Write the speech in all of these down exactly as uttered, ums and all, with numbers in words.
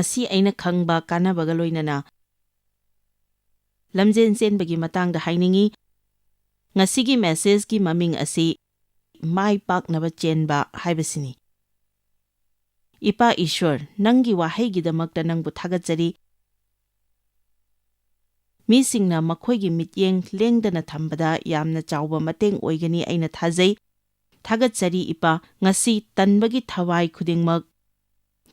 ꯉꯁꯤ ꯑꯩꯅ ꯈꯪꯕ ꯀꯥꯟꯅꯕꯒ ꯂꯣꯏꯅꯅ ꯂꯝꯖꯦꯟ ꯆꯦꯟꯕꯒꯤ ꯃꯇꯥꯡꯗ ꯍꯥꯏꯅꯤꯡꯏ꯫ ꯉꯁꯤꯒꯤ messageꯀꯤ ꯃꯃꯤꯡ ꯑꯁꯤ "ꯃꯥꯏ ꯄꯥꯛꯅꯕ ꯆꯦꯟꯕ" ꯍꯥꯏꯕꯁꯤꯅꯤ꯫ ꯏꯄꯥ ꯏꯁ꯭ꯋꯔ, ꯅꯪꯒꯤ ꯋꯥꯍꯩꯒꯤꯗꯃꯛꯇ ꯅꯪꯕꯨ ꯊꯥꯒꯠꯆꯔꯤ꯫ ꯃꯤꯁꯤꯡꯅ ꯃꯈꯣꯏꯒꯤ ꯃꯤꯠꯌꯦꯡ ꯂꯦꯡꯗꯅ ꯊꯝꯕꯗ ꯌꯥꯝꯅ ꯆꯥꯎꯕ ꯃꯇꯦꯡ ꯑꯣꯏꯒꯅꯤ, ꯑꯩꯅ ꯊꯥꯖꯩ꯫ ꯊꯥꯒꯠꯆꯔꯤ, ꯏꯄꯥ꯫ ꯉꯁꯤ ꯇꯟꯕꯒꯤ ꯊꯋꯥꯏ ꯈꯨꯗꯤꯡꯃꯛ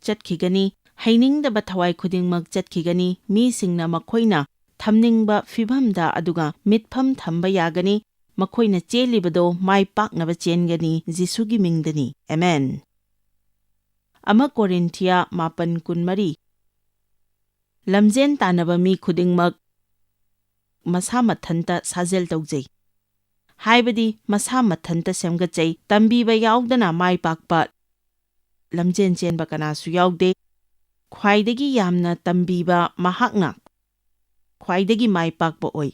ꯆꯠꯈꯤꯒꯅꯤ, ꯍꯩꯅꯤꯡꯗꯕ ꯊꯋꯥꯏ ꯈꯨꯗꯤꯡꯃꯛ ꯆꯠꯈꯤꯒꯅꯤ꯫ ꯃꯤꯁꯤꯡꯅ ꯃꯈꯣꯏꯅ ꯊꯝꯅꯤꯡꯕ ꯐꯤꯚꯝꯗ ꯑꯗꯨꯒ ꯃꯤꯠꯐꯝ ꯊꯝꯕ ꯌꯥꯒꯅꯤ꯫ ꯃꯈꯣꯏꯅ ꯆꯦꯜꯂꯤꯕꯗꯣ ꯃꯥꯏ ꯄꯥꯛꯅꯕ ꯆꯦꯟꯒꯅꯤ, ꯖꯤꯁꯨꯒꯤ ꯃꯤꯡꯗꯅꯤ꯫ ꯑꯦꯃꯦꯟ꯫ ꯑꯃ ꯀꯣꯔꯤꯟꯊꯤꯌꯥ ꯃꯥꯄꯟ ꯀꯨꯟꯃꯔꯤ꯫ ꯂꯝꯖꯦꯟ ꯇꯥꯟꯅꯕ ꯃꯤ ꯈꯨꯗꯤꯡꯃꯛ ꯃꯁꯥ ꯃꯊꯟꯇ ꯁꯥꯖꯦꯜ ꯇꯧꯖꯩ, ꯍꯥꯏꯕꯗꯤ ꯃꯁꯥ ꯃꯊꯟꯇ ꯁꯦꯝꯒꯠꯆꯩ꯫ ꯇꯝꯕꯤꯕ ꯌꯥꯎꯗꯅ ꯃꯥꯏ ꯄꯥꯛꯄ ꯂꯝꯖꯦꯟ ꯆꯦꯟꯕ ꯀꯅꯥꯁꯨ ꯌꯥꯎꯗꯦ꯫ ꯈ꯭ꯋꯥꯏꯗꯒꯤ ꯌꯥꯝꯅ ꯇꯝꯕꯤꯕ ꯃꯍꯥꯛꯅ ꯈ꯭ꯋꯥꯏꯗꯒꯤ ꯃꯥꯏ ꯄꯥꯛꯄ ꯑꯣꯏ꯫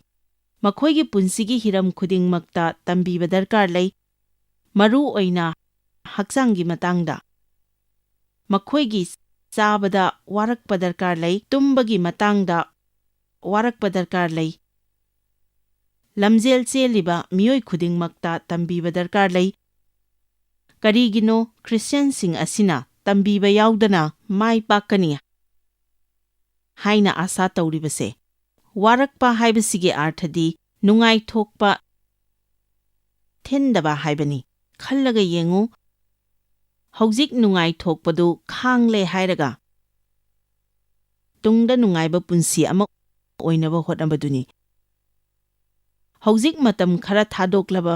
ꯃꯈꯣꯏꯒꯤ ꯄꯨꯟꯁꯤꯒꯤ ꯍꯤꯔꯝ ꯈꯨꯗꯤꯡꯃꯛꯇ ꯇꯝꯕꯤꯕ ꯗꯔꯀꯥꯔ ꯂꯩ, ꯃꯔꯨ ꯑꯣꯏꯅ ꯍꯛꯆꯥꯡꯒꯤ ꯃꯇꯥꯡꯗ꯫ ꯃꯈꯣꯏꯒꯤ ꯆꯥꯕꯗ ꯋꯥꯔꯛꯄ ꯗꯔꯀꯥꯔ ꯂꯩ, ꯇꯨꯝꯕꯒꯤ ꯃꯇꯥꯡꯗ ꯋꯥꯔꯛꯄ ꯗꯔꯀꯥꯔ ꯂꯩ꯫ ꯂꯝꯖꯦꯜ ꯆꯦꯜꯂꯤꯕ ꯃꯤꯑꯣꯏ ꯈꯨꯗꯤꯡꯃꯛꯇ ꯇꯝꯕꯤꯕ ꯗꯔꯀꯥꯔ ꯂꯩ꯫ ꯀꯔꯤꯒꯤꯅꯣ ꯈ꯭ꯔꯤꯁꯇꯤꯌꯥꯟꯁꯤꯡ ꯑꯁꯤꯅ ꯇꯝꯕꯤꯕ ꯌꯥꯎꯗꯅ ꯃꯥꯏ ꯄꯥꯛꯀꯅꯤ ꯍꯥꯏꯅ ꯑꯥꯁꯥ ꯇꯧꯔꯤꯕꯁꯦ? ꯋꯥꯔꯛꯄ ꯍꯥꯏꯕꯁꯤꯒꯤ ꯑꯥꯔꯊꯗꯤ ꯅꯨꯡꯉꯥꯏꯊꯣꯛꯄ ꯊꯤꯟꯗꯕ ꯍꯥꯏꯕꯅꯤ꯫ ꯈꯜꯂꯒ ꯌꯦꯡꯉꯨ, ꯍꯧꯖꯤꯛ ꯅꯨꯡꯉꯥꯏꯊꯣꯛꯄꯗꯨ ꯈꯥꯡꯂꯦ ꯍꯥꯏꯔꯒ ꯇꯨꯡꯗ ꯅꯨꯡꯉꯥꯏꯕ ꯄꯨꯟꯁꯤ ꯑꯃ ꯑꯣꯏꯅꯕ ꯍꯣꯠꯅꯕꯗꯨꯅꯤ꯫ ꯍꯧꯖꯤꯛ ꯃꯇꯝ ꯈꯔ ꯊꯥꯗꯣꯛꯂꯕ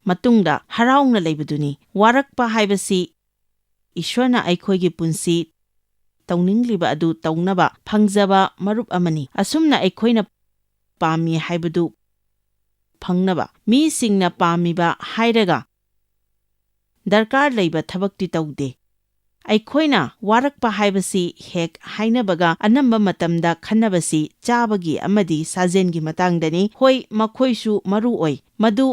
ꯃꯇꯨꯡꯗ ꯍꯔꯥꯎꯅ ꯂꯩꯕꯗꯨꯅꯤ꯫ ꯋꯥꯔꯛꯄ ꯍꯥꯏꯕꯁꯤ ꯏꯁ꯭ꯋꯔꯅ ꯑꯩꯈꯣꯏꯒꯤ ꯄꯨꯟꯁꯤ ꯇꯧꯅꯤꯡꯂꯤꯕ ꯑꯗꯨ ꯇꯧꯅꯕ ꯐꯪꯖꯕ ꯃꯔꯨꯞ ꯑꯃꯅꯤ꯫ ꯑꯁꯨꯝꯅ ꯑꯩꯈꯣꯏꯅ ꯄꯥꯝꯃꯤ ꯍꯥꯏꯕꯗꯨ ꯐꯪꯅꯕ ꯃꯤꯁꯤꯡꯅ ꯄꯥꯝꯃꯤꯕ ꯍꯥꯏꯔꯒ ꯗꯔꯀꯥꯔ ꯂꯩꯕ ꯊꯕꯛꯇꯤ ꯇꯧꯗꯦ꯫ ꯑꯩꯈꯣꯏꯅ ꯋꯥꯔꯛꯄ ꯍꯥꯏꯕꯁꯤ ꯍꯦꯛ ꯍꯥꯏꯅꯕꯒ ꯑꯅꯝꯕ ꯃꯇꯝꯗ ꯈꯟꯅꯕꯁꯤ ꯆꯥꯕꯒꯤ ꯑꯃꯗꯤ ꯁꯥꯖꯦꯟꯒꯤ ꯃꯇꯥꯡꯗꯅꯤ꯫ ꯍꯣꯏ, ꯃꯈꯣꯏꯁꯨ ꯃꯔꯨ ꯑꯣꯏ, ꯃꯗꯨ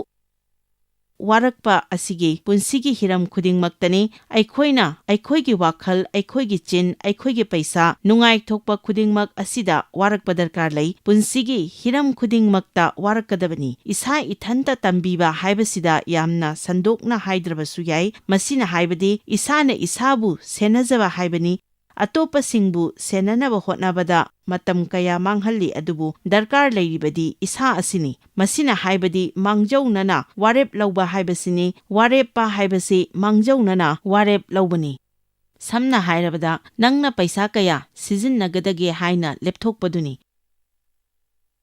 ꯋꯥꯔꯛꯄ ꯑꯁꯤꯒꯤ ꯄꯨꯟꯁꯤꯒꯤ ꯍꯤꯔꯝ ꯈꯨꯗꯤꯡꯃꯛꯇꯅꯤ꯫ ꯑꯩꯈꯣꯏꯅ ꯑꯩꯈꯣꯏꯒꯤ ꯋꯥꯈꯜ, ꯑꯩꯈꯣꯏꯒꯤ ꯆꯤꯟ, ꯑꯩꯈꯣꯏꯒꯤ ꯄꯩꯁꯥ, ꯅꯨꯡꯉꯥꯏꯊꯣꯛꯄ ꯈꯨꯗꯤꯡꯃꯛ ꯑꯁꯤꯗ ꯋꯥꯔꯛꯄ ꯗꯔꯀꯥꯔ ꯂꯩ꯫ ꯄꯨꯟꯁꯤꯒꯤ ꯍꯤꯔꯝ ꯈꯨꯗꯤꯡꯃꯛꯇ ꯋꯥꯔꯛꯀꯗꯕꯅꯤ꯫ ꯏꯁꯥ ꯏꯊꯟꯇ ꯇꯝꯕꯤꯕ ꯍꯥꯏꯕꯁꯤꯗ ꯌꯥꯝꯅ ꯁꯟꯗꯣꯛꯅ ꯍꯥꯏꯗ꯭ꯔꯕꯁꯨ ꯌꯥꯏ꯫ ꯃꯁꯤꯅ ꯍꯥꯏꯕꯗꯤ ꯏꯁꯥꯅ ꯏꯁꯥꯕꯨ ꯁꯦꯟꯅꯖꯕ ꯍꯥꯏꯕꯅꯤ꯫ ꯑꯇꯣꯞꯄꯁꯤꯡꯕꯨ ꯁꯦꯟꯅꯅꯕ ꯍꯣꯠꯅꯕꯗ ꯃꯇꯝ ꯀꯌꯥ ꯃꯥꯡꯍꯜꯂꯤ, ꯑꯗꯨꯕꯨ ꯗꯔꯀꯥꯔ ꯂꯩꯔꯤꯕꯗꯤ ꯏꯁꯥ ꯑꯁꯤꯅꯤ꯫ ꯃꯁꯤꯅ ꯍꯥꯏꯕꯗꯤ ꯃꯥꯡꯖꯧꯅꯅ ꯋꯥꯔꯦꯞ ꯂꯧꯕ ꯍꯥꯏꯕꯁꯤꯅꯤ꯫ ꯋꯥꯔꯦꯞꯄ ꯍꯥꯏꯕꯁꯤ ꯃꯥꯡꯖꯧꯅꯅ ꯋꯥꯔꯦꯞ ꯂꯧꯕꯅꯤ꯫ ꯁꯝꯅ ꯍꯥꯏꯔꯕꯗ, ꯅꯪꯅ ꯄꯩꯁꯥ ꯀꯌꯥ ꯁꯤꯖꯤꯟꯅꯒꯗꯒꯦ ꯍꯥꯏꯅ ꯂꯦꯞꯊꯣꯛꯄꯗꯨꯅꯤ꯫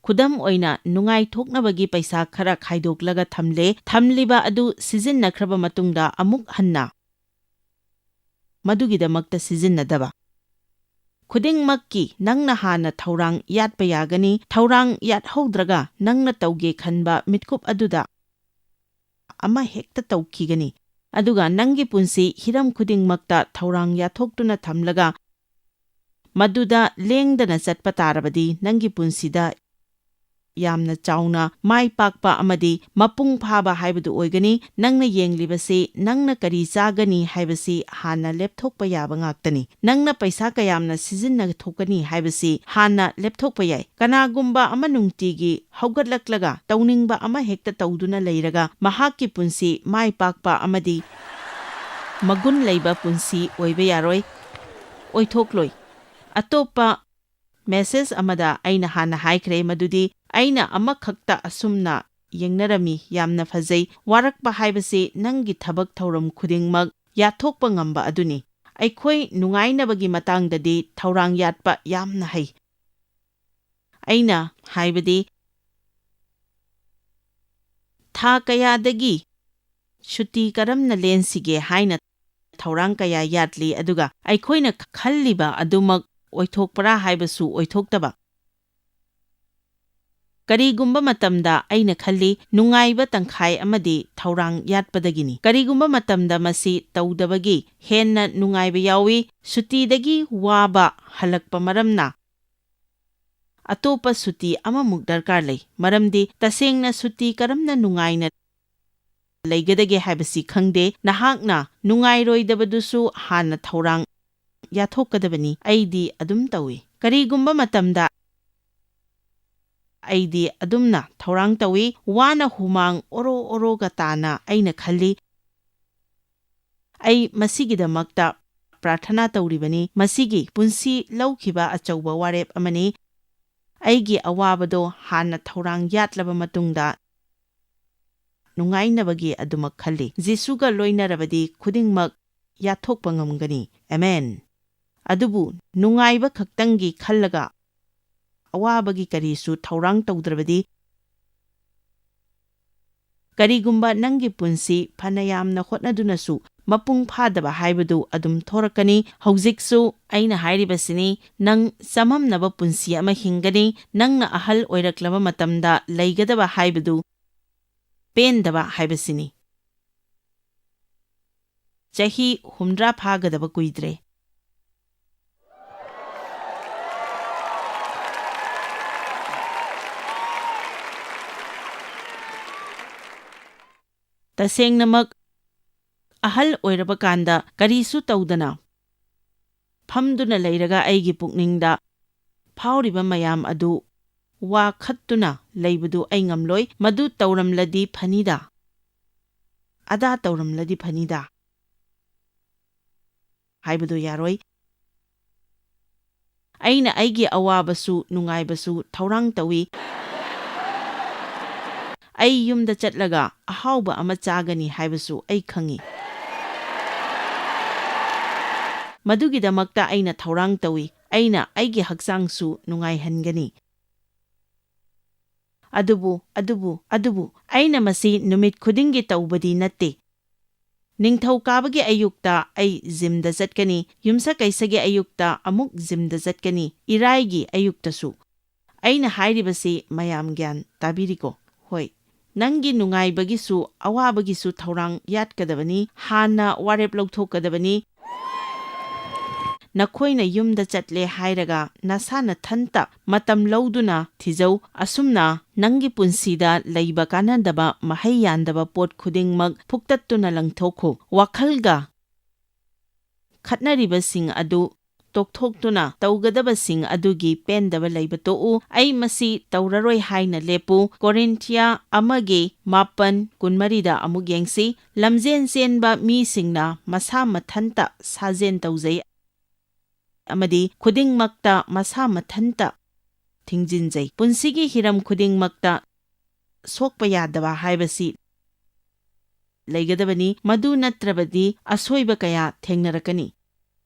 ꯈꯨꯗꯝ ꯑꯣꯏꯅ, ꯅꯨꯡꯉꯥꯏꯊꯣꯛꯅꯕꯒꯤ ꯄꯩꯁꯥ ꯈꯔ ꯈꯥꯏꯗꯣꯛꯂꯒ ꯊꯝꯂꯦ꯫ ꯊꯝꯂꯤꯕ ꯑꯗꯨ ꯁꯤꯖꯤꯟꯅꯈ꯭ꯔꯕ ꯃꯇꯨꯡꯗ ꯑꯃꯨꯛ ꯍꯟꯅ ꯃꯗꯨꯒꯤꯗꯃꯛꯇ ꯁꯤꯖꯤꯟꯅꯗꯕ꯫ ꯈꯨꯗꯤꯡꯃꯛꯀꯤ ꯅꯪꯅ ꯍꯥꯟꯅ ꯊꯧꯔꯥꯡ ꯌꯥꯠꯄ ꯌꯥꯒꯅꯤ꯫ ꯊꯧꯔꯥꯡ ꯌꯥꯠꯍꯧꯗ꯭ꯔꯒ ꯅꯪꯅ ꯇꯧꯒꯦ ꯈꯟꯕ ꯃꯤꯠꯀꯨꯞ ꯑꯗꯨꯗ ꯑꯃ ꯍꯦꯛꯇ ꯇꯧꯈꯤꯒꯅꯤ꯫ ꯑꯗꯨꯒ ꯅꯪꯒꯤ ꯄꯨꯟꯁꯤ ꯍꯤꯔꯝ ꯈꯨꯗꯤꯡꯃꯛꯇ ꯊꯧꯔꯥꯡ ꯌꯥꯊꯣꯛꯇꯨꯅ ꯊꯝꯂꯒ ꯃꯗꯨꯗ ꯂꯦꯡꯗꯅ ꯆꯠꯄ ꯇꯥꯔꯕꯗꯤ ꯅꯪꯒꯤ ꯄꯨꯟꯁꯤꯗ ꯌꯥꯝꯅ ꯆꯥꯎꯅ ꯃꯥꯏ ꯄꯥꯛꯄ ꯑꯃꯗꯤ ꯃꯄꯨꯡ ꯐꯥꯕ ꯍꯥꯏꯕꯗꯨ ꯑꯣꯏꯒꯅꯤ꯫ ꯅꯪꯅ ꯌꯦꯡꯂꯤꯕꯁꯤ ꯅꯪꯅ ꯀꯔꯤ ꯆꯥꯒꯅꯤ ꯍꯥꯏꯕꯁꯤ ꯍꯥꯟꯅ ꯂꯦꯞꯊꯣꯛꯄ ꯌꯥꯕ ꯉꯥꯛꯇꯅꯤ꯫ ꯅꯪꯅ ꯄꯩꯁꯥ ꯀꯌꯥꯝꯅ ꯁꯤꯖꯤꯟꯅꯊꯣꯛꯀꯅꯤ ꯍꯥꯏꯕꯁꯤ ꯍꯥꯟꯅ ꯂꯦꯞꯊꯣꯛꯄ ꯌꯥꯏ꯫ ꯀꯅꯥꯒꯨꯝꯕ ꯑꯃ ꯅꯨꯡꯇꯤꯒꯤ ꯍꯧꯒꯠꯂꯛꯂꯒ ꯇꯧꯅꯤꯡꯕ ꯑꯃ ꯍꯦꯛꯇ ꯇꯧꯗꯨꯅ ꯂꯩꯔꯒ ꯃꯍꯥꯛꯀꯤ ꯄꯨꯟꯁꯤ ꯃꯥꯏ ꯄꯥꯛꯄ ꯑꯃꯗꯤ ꯃꯒꯨꯟ ꯂꯩꯕ ꯄꯨꯟꯁꯤ ꯑꯣꯏꯕ ꯌꯥꯔꯣꯏ, ꯑꯣꯏꯊꯣꯛꯂꯣꯏ꯫ ꯑꯇꯣꯞꯄ ꯃꯦꯁꯦꯖ ꯑꯃꯗ ꯑꯩꯅ ꯍꯥꯟꯅ ꯍꯥꯏꯈ꯭ꯔꯦ ꯃꯗꯨꯗꯤ ꯑꯩꯅ ꯑꯃꯈꯛꯇ ꯑꯁꯨꯝꯅ ꯌꯦꯡꯅꯔꯝꯃꯤ, ꯌꯥꯝꯅ ꯐꯖꯩ꯫ ꯋꯥꯔꯛꯄ ꯍꯥꯏꯕꯁꯤ ꯅꯪꯒꯤ ꯊꯕꯛ ꯊꯧꯔꯝ ꯈꯨꯗꯤꯡꯃꯛ ꯌꯥꯊꯣꯛꯄ ꯉꯝꯕ ꯑꯗꯨꯅꯤ꯫ ꯑꯩꯈꯣꯏ ꯅꯨꯡꯉꯥꯏꯅꯕꯒꯤ ꯃꯇꯥꯡꯗꯗꯤ ꯊꯧꯔꯥꯡ ꯌꯥꯠꯄ ꯌꯥꯝꯅ ꯍꯩ꯫ ꯑꯩꯅ ꯍꯥꯏꯕꯗꯤ, ꯊꯥ ꯀꯌꯥꯗꯒꯤ ꯁꯨꯇꯤ ꯀꯔꯝꯅ ꯂꯦꯟꯁꯤꯒꯦ ꯍꯥꯏꯅ ꯊꯧꯔꯥꯡ ꯀꯌꯥ ꯌꯥꯠꯂꯤ, ꯑꯗꯨꯒ ꯑꯩꯈꯣꯏꯅ ꯈꯜꯂꯤꯕ ꯑꯗꯨꯃꯛ ꯑꯣꯏꯊꯣꯛꯄ꯭ꯔꯥ ꯍꯥꯏꯕꯁꯨ ꯑꯣꯏꯊꯣꯛꯇꯕ꯫ ꯀꯔꯤꯒꯨꯝꯕ ꯃꯇꯝꯗ ꯑꯩꯅ ꯈꯜꯂꯤ, ꯅꯨꯡꯉꯥꯏꯕ ꯇꯪꯈꯥꯏ ꯑꯃꯗꯤ ꯊꯧꯔꯥꯡ ꯌꯥꯠꯄꯗꯒꯤꯅꯤ꯫ ꯀꯔꯤꯒꯨꯝꯕ ꯃꯇꯝꯗ ꯃꯁꯤ ꯇꯧꯗꯕꯒꯤ ꯍꯦꯟꯅ ꯅꯨꯡꯉꯥꯏꯕ ꯌꯥꯎꯏ꯫ ꯁꯨꯇꯤꯗꯒꯤ ꯋꯥꯕ ꯍꯜꯂꯛꯄ ꯃꯔꯝꯅ ꯑꯇꯣꯞꯄ ꯁꯨꯇꯤ ꯑꯃꯃꯨꯛ ꯗꯔꯀꯥꯔ ꯂꯩ, ꯃꯔꯝꯗꯤ ꯇꯁꯦꯡꯅ ꯁꯨꯇꯤ ꯀꯔꯝꯅ ꯅꯨꯡꯉꯥꯏꯅ ꯂꯩꯒꯗꯒꯦ ꯍꯥꯏꯕꯁꯤ ꯈꯪꯗꯦ꯫ ꯅꯍꯥꯛꯅ ꯅꯨꯡꯉꯥꯏꯔꯣꯏꯗꯕꯗꯨꯁꯨ ꯍꯥꯟꯅ ꯊꯧꯔꯥꯡ ꯌꯥꯊꯣꯛꯀꯗꯕꯅꯤ꯫ ꯑꯩꯗꯤ ꯑꯗꯨꯝ ꯇꯧꯏ꯫ ꯀꯔꯤꯒꯨꯝꯕ ꯃꯇꯝꯗ ꯑꯩꯗꯤ ꯑꯗꯨꯝꯅ ꯊꯧꯔꯥꯡ ꯇꯧꯏ꯫ ꯋꯥꯅ ꯍꯨꯃꯥꯡ ꯑꯣꯔꯣ ꯑꯣꯔꯣꯒ ꯇꯥꯅ ꯑꯩꯅ ꯈꯜꯂꯤ, "ꯑꯩ ꯃꯁꯤꯒꯤꯗꯃꯛꯇ ꯄ꯭ꯔꯥꯔꯊꯅꯥ ꯇꯧꯔꯤꯕꯅꯤ꯫ ꯃꯁꯤꯒꯤ ꯄꯨꯟꯁꯤ ꯂꯧꯈꯤꯕ ꯑꯆꯧꯕ ꯋꯥꯔꯦꯞ ꯑꯃꯅꯤ꯫ ꯑꯩꯒꯤ ꯑꯋꯥꯕꯗꯣ ꯍꯥꯟꯅ ꯊꯧꯔꯥꯡ ꯌꯥꯠꯂꯕ ꯃꯇꯨꯡꯗ ꯅꯨꯡꯉꯥꯏꯅꯕꯒꯤ ꯑꯗꯨꯃꯛ ꯈꯜꯂꯤ꯫ ꯖꯤꯁꯨꯒ ꯂꯣꯏꯅꯔꯕꯗꯤ ꯈꯨꯗꯤꯡꯃꯛ ꯌꯥꯊꯣꯛꯄ ꯉꯝꯒꯅꯤ꯫ ꯑꯃꯦꯟ꯫ ꯑꯗꯨꯕꯨ ꯅꯨꯡꯉꯥꯏꯕ ꯈꯛꯇꯪꯒꯤ ꯈꯜꯂꯒ ꯑꯋꯥꯕꯒꯤ ꯀꯔꯤꯁꯨ ꯊꯧꯔꯥꯡ ꯇꯧꯗ꯭ꯔꯕꯗꯤ, ꯀꯔꯤꯒꯨꯝꯕ ꯅꯪꯒꯤ ꯄꯨꯟꯁꯤ ꯐꯅ ꯌꯥꯝꯅ ꯍꯣꯠꯅꯗꯨꯅꯁꯨ ꯃꯄꯨꯡ ꯐꯥꯗꯕ ꯍꯥꯏꯕꯗꯨ ꯑꯗꯨꯝ ꯊꯣꯔꯛꯀꯅꯤ꯫ ꯍꯧꯖꯤꯛꯁꯨ ꯑꯩꯅ ꯍꯥꯏꯔꯤꯕꯁꯤꯅꯤ, ꯅꯪ ꯆꯃꯝꯅꯕ ꯄꯨꯟꯁꯤ ꯑꯃ ꯍꯤꯡꯒꯅꯤ꯫ ꯅꯪꯅ ꯑꯍꯜ ꯑꯣꯏꯔꯛꯂꯕ ꯃꯇꯝꯗ ꯂꯩꯒꯗꯕ ꯍꯥꯏꯕꯗꯨ ꯄꯦꯟꯗꯕ ꯍꯥꯏꯕꯁꯤꯅꯤ꯫ ꯆꯍꯤ ꯍꯨꯝꯗ꯭ꯔꯥ ꯐꯥꯒꯗꯕ ꯀꯨꯏꯗ꯭ꯔꯦ꯫ ꯇꯁꯦꯡꯅꯃꯛ, ꯑꯍꯜ ꯑꯣꯏꯔꯕ ꯀꯥꯟꯗ ꯀꯔꯤꯁꯨ ꯇꯧꯗꯅ ꯐꯝꯗꯨꯅ ꯂꯩꯔꯒ ꯑꯩꯒꯤ ꯄꯨꯛꯅꯤꯡꯗ ꯐꯥꯎꯔꯤꯕ ꯃꯌꯥꯝ ꯑꯗꯨ ꯋꯥꯈꯠꯇꯨꯅ ꯂꯩꯕꯗꯨ ꯑꯩ ꯉꯝꯂꯣꯏ꯫ ꯃꯗꯨ ꯇꯧꯔꯝꯂꯗꯤ ꯐꯅꯤꯗ, ꯑꯗꯥ ꯇꯧꯔꯝꯂꯗꯤ ꯐꯅꯤꯗ ꯍꯥꯏꯕꯗꯨ ꯌꯥꯔꯣꯏ꯫ ꯑꯩꯅ ꯑꯩꯒꯤ ꯑꯋꯥꯕꯁꯨ ꯅꯨꯡꯉꯥꯏꯕꯁꯨ ꯊꯧꯔꯥꯡ ꯇꯧꯏ꯫ ꯑꯩ ꯌꯨꯝꯗ ꯆꯠꯂꯒ ꯑꯍꯥꯎꯕ ꯑꯃ ꯆꯥꯒꯅꯤ ꯍꯥꯏꯕꯁꯨ ꯑꯩ ꯈꯪꯏ꯫ ꯃꯗꯨꯒꯤꯗꯃꯛꯇ ꯑꯩꯅ ꯊꯧꯔꯥꯡ ꯇꯧꯏ꯫ ꯑꯩꯅ ꯑꯩꯒꯤ ꯍꯛꯆꯥꯡꯁꯨ ꯅꯨꯡꯉꯥꯏꯍꯟꯒꯅꯤ꯫ ꯑꯗꯨꯕꯨ, ꯑꯗꯨꯕꯨ, ꯑꯗꯨꯕꯨ, ꯑꯩꯅ ꯃꯁꯤ ꯅꯨꯃꯤꯠ ꯈꯨꯗꯤꯡꯒꯤ ꯇꯧꯕꯗꯤ ꯅꯠꯇꯦ꯫ ꯅꯤꯡꯊꯧꯀꯥꯕꯒꯤ ꯑꯌꯨꯛꯇ ꯑꯩ ꯖꯤꯝꯗ ꯆꯠꯀꯅꯤ, ꯌꯨꯝꯁꯀꯩꯁꯒꯤ ꯑꯌꯨꯛꯇ ꯑꯃꯨꯛ ꯖꯤꯝꯗ ꯆꯠꯀꯅꯤ, ꯏꯔꯥꯏꯒꯤ ꯑꯌꯨꯛꯇꯁꯨ꯫ ꯑꯩꯅ ꯍꯥꯏꯔꯤꯕꯁꯤ ꯃꯌꯥꯝ ꯒ꯭ꯌꯥꯟ ꯇꯥꯕꯤꯔꯤꯀꯣ? ꯍꯣꯏ, ꯅꯪꯒꯤ ꯅꯨꯡꯉꯥꯏꯕꯒꯤꯁꯨ ꯑꯋꯥꯕꯒꯤꯁꯨ ꯊꯧꯔꯥꯡ ꯌꯥꯠꯀꯗꯕꯅꯤ, ꯍꯥꯟꯅ ꯋꯥꯔꯦꯞ ꯂꯧꯊꯣꯛꯀꯗꯕꯅꯤ꯫ ꯅꯈꯣꯏꯅ ꯌꯨꯝꯗ ꯆꯠꯂꯦ ꯍꯥꯏꯔꯒ ꯅꯁꯥ ꯅꯊꯟꯇ ꯃꯇꯝ ꯂꯧꯗꯨꯅ ꯊꯤꯖꯧ꯫ ꯑꯁꯨꯝꯅ ꯅꯪꯒꯤ ꯄꯨꯟꯁꯤꯗ ꯂꯩꯕ ꯀꯥꯟꯅꯗꯕ, ꯃꯍꯩ ꯌꯥꯟꯗꯕ ꯄꯣꯠ ꯈꯨꯗꯤꯡꯃꯛ ꯐꯨꯛꯇꯠꯇꯨꯅ ꯂꯪꯊꯣꯛꯈꯣ꯫ ꯋꯥꯈꯜꯒ ꯈꯠꯅꯔꯤꯕꯁꯤꯡ ꯑꯗꯨ ꯇꯣꯛꯊꯣꯛꯇꯨꯅ ꯇꯧꯒꯗꯕꯁꯤꯡ ꯑꯗꯨꯒꯤ ꯄꯦꯟꯗꯕ ꯂꯩꯕ ꯇꯣꯛꯎ꯫ ꯑꯩ ꯃꯁꯤ ꯇꯧꯔꯔꯣꯏ ꯍꯥꯏꯅ ꯂꯦꯞꯄꯨ꯫ ꯀꯣꯔꯤꯟꯊꯤꯌꯥ ꯑꯃꯒꯤ ꯃꯥꯄꯟ ꯀꯨꯟꯃꯔꯤꯗ ꯑꯃꯨꯛ ꯌꯦꯡꯁꯤ꯫ ꯂꯝꯖꯦꯟ ꯆꯦꯟꯕ ꯃꯤꯁꯤꯡꯅ ꯃꯁꯥ ꯃꯊꯟꯇ ꯁꯥꯖꯦꯟ ꯇꯧꯖꯩ ꯑꯃꯗꯤ ꯈꯨꯗꯤꯡꯃꯛꯇ ꯃꯁꯥ ꯃꯊꯟꯇ ꯊꯤꯡꯖꯤꯟꯖꯩ꯫ ꯄꯨꯟꯁꯤꯒꯤ ꯍꯤꯔꯝ ꯈꯨꯗꯤꯡꯃꯛꯇ ꯁꯣꯛꯄ ꯌꯥꯗꯕ ꯍꯥꯏꯕꯁꯤ ꯂꯩꯒꯗꯕꯅꯤ, ꯃꯗꯨ ꯅꯠꯇ꯭ꯔꯕꯗꯤ ꯑꯁꯣꯏꯕ ꯀꯌꯥ ꯊꯦꯡꯅꯔꯛꯀꯅꯤ꯫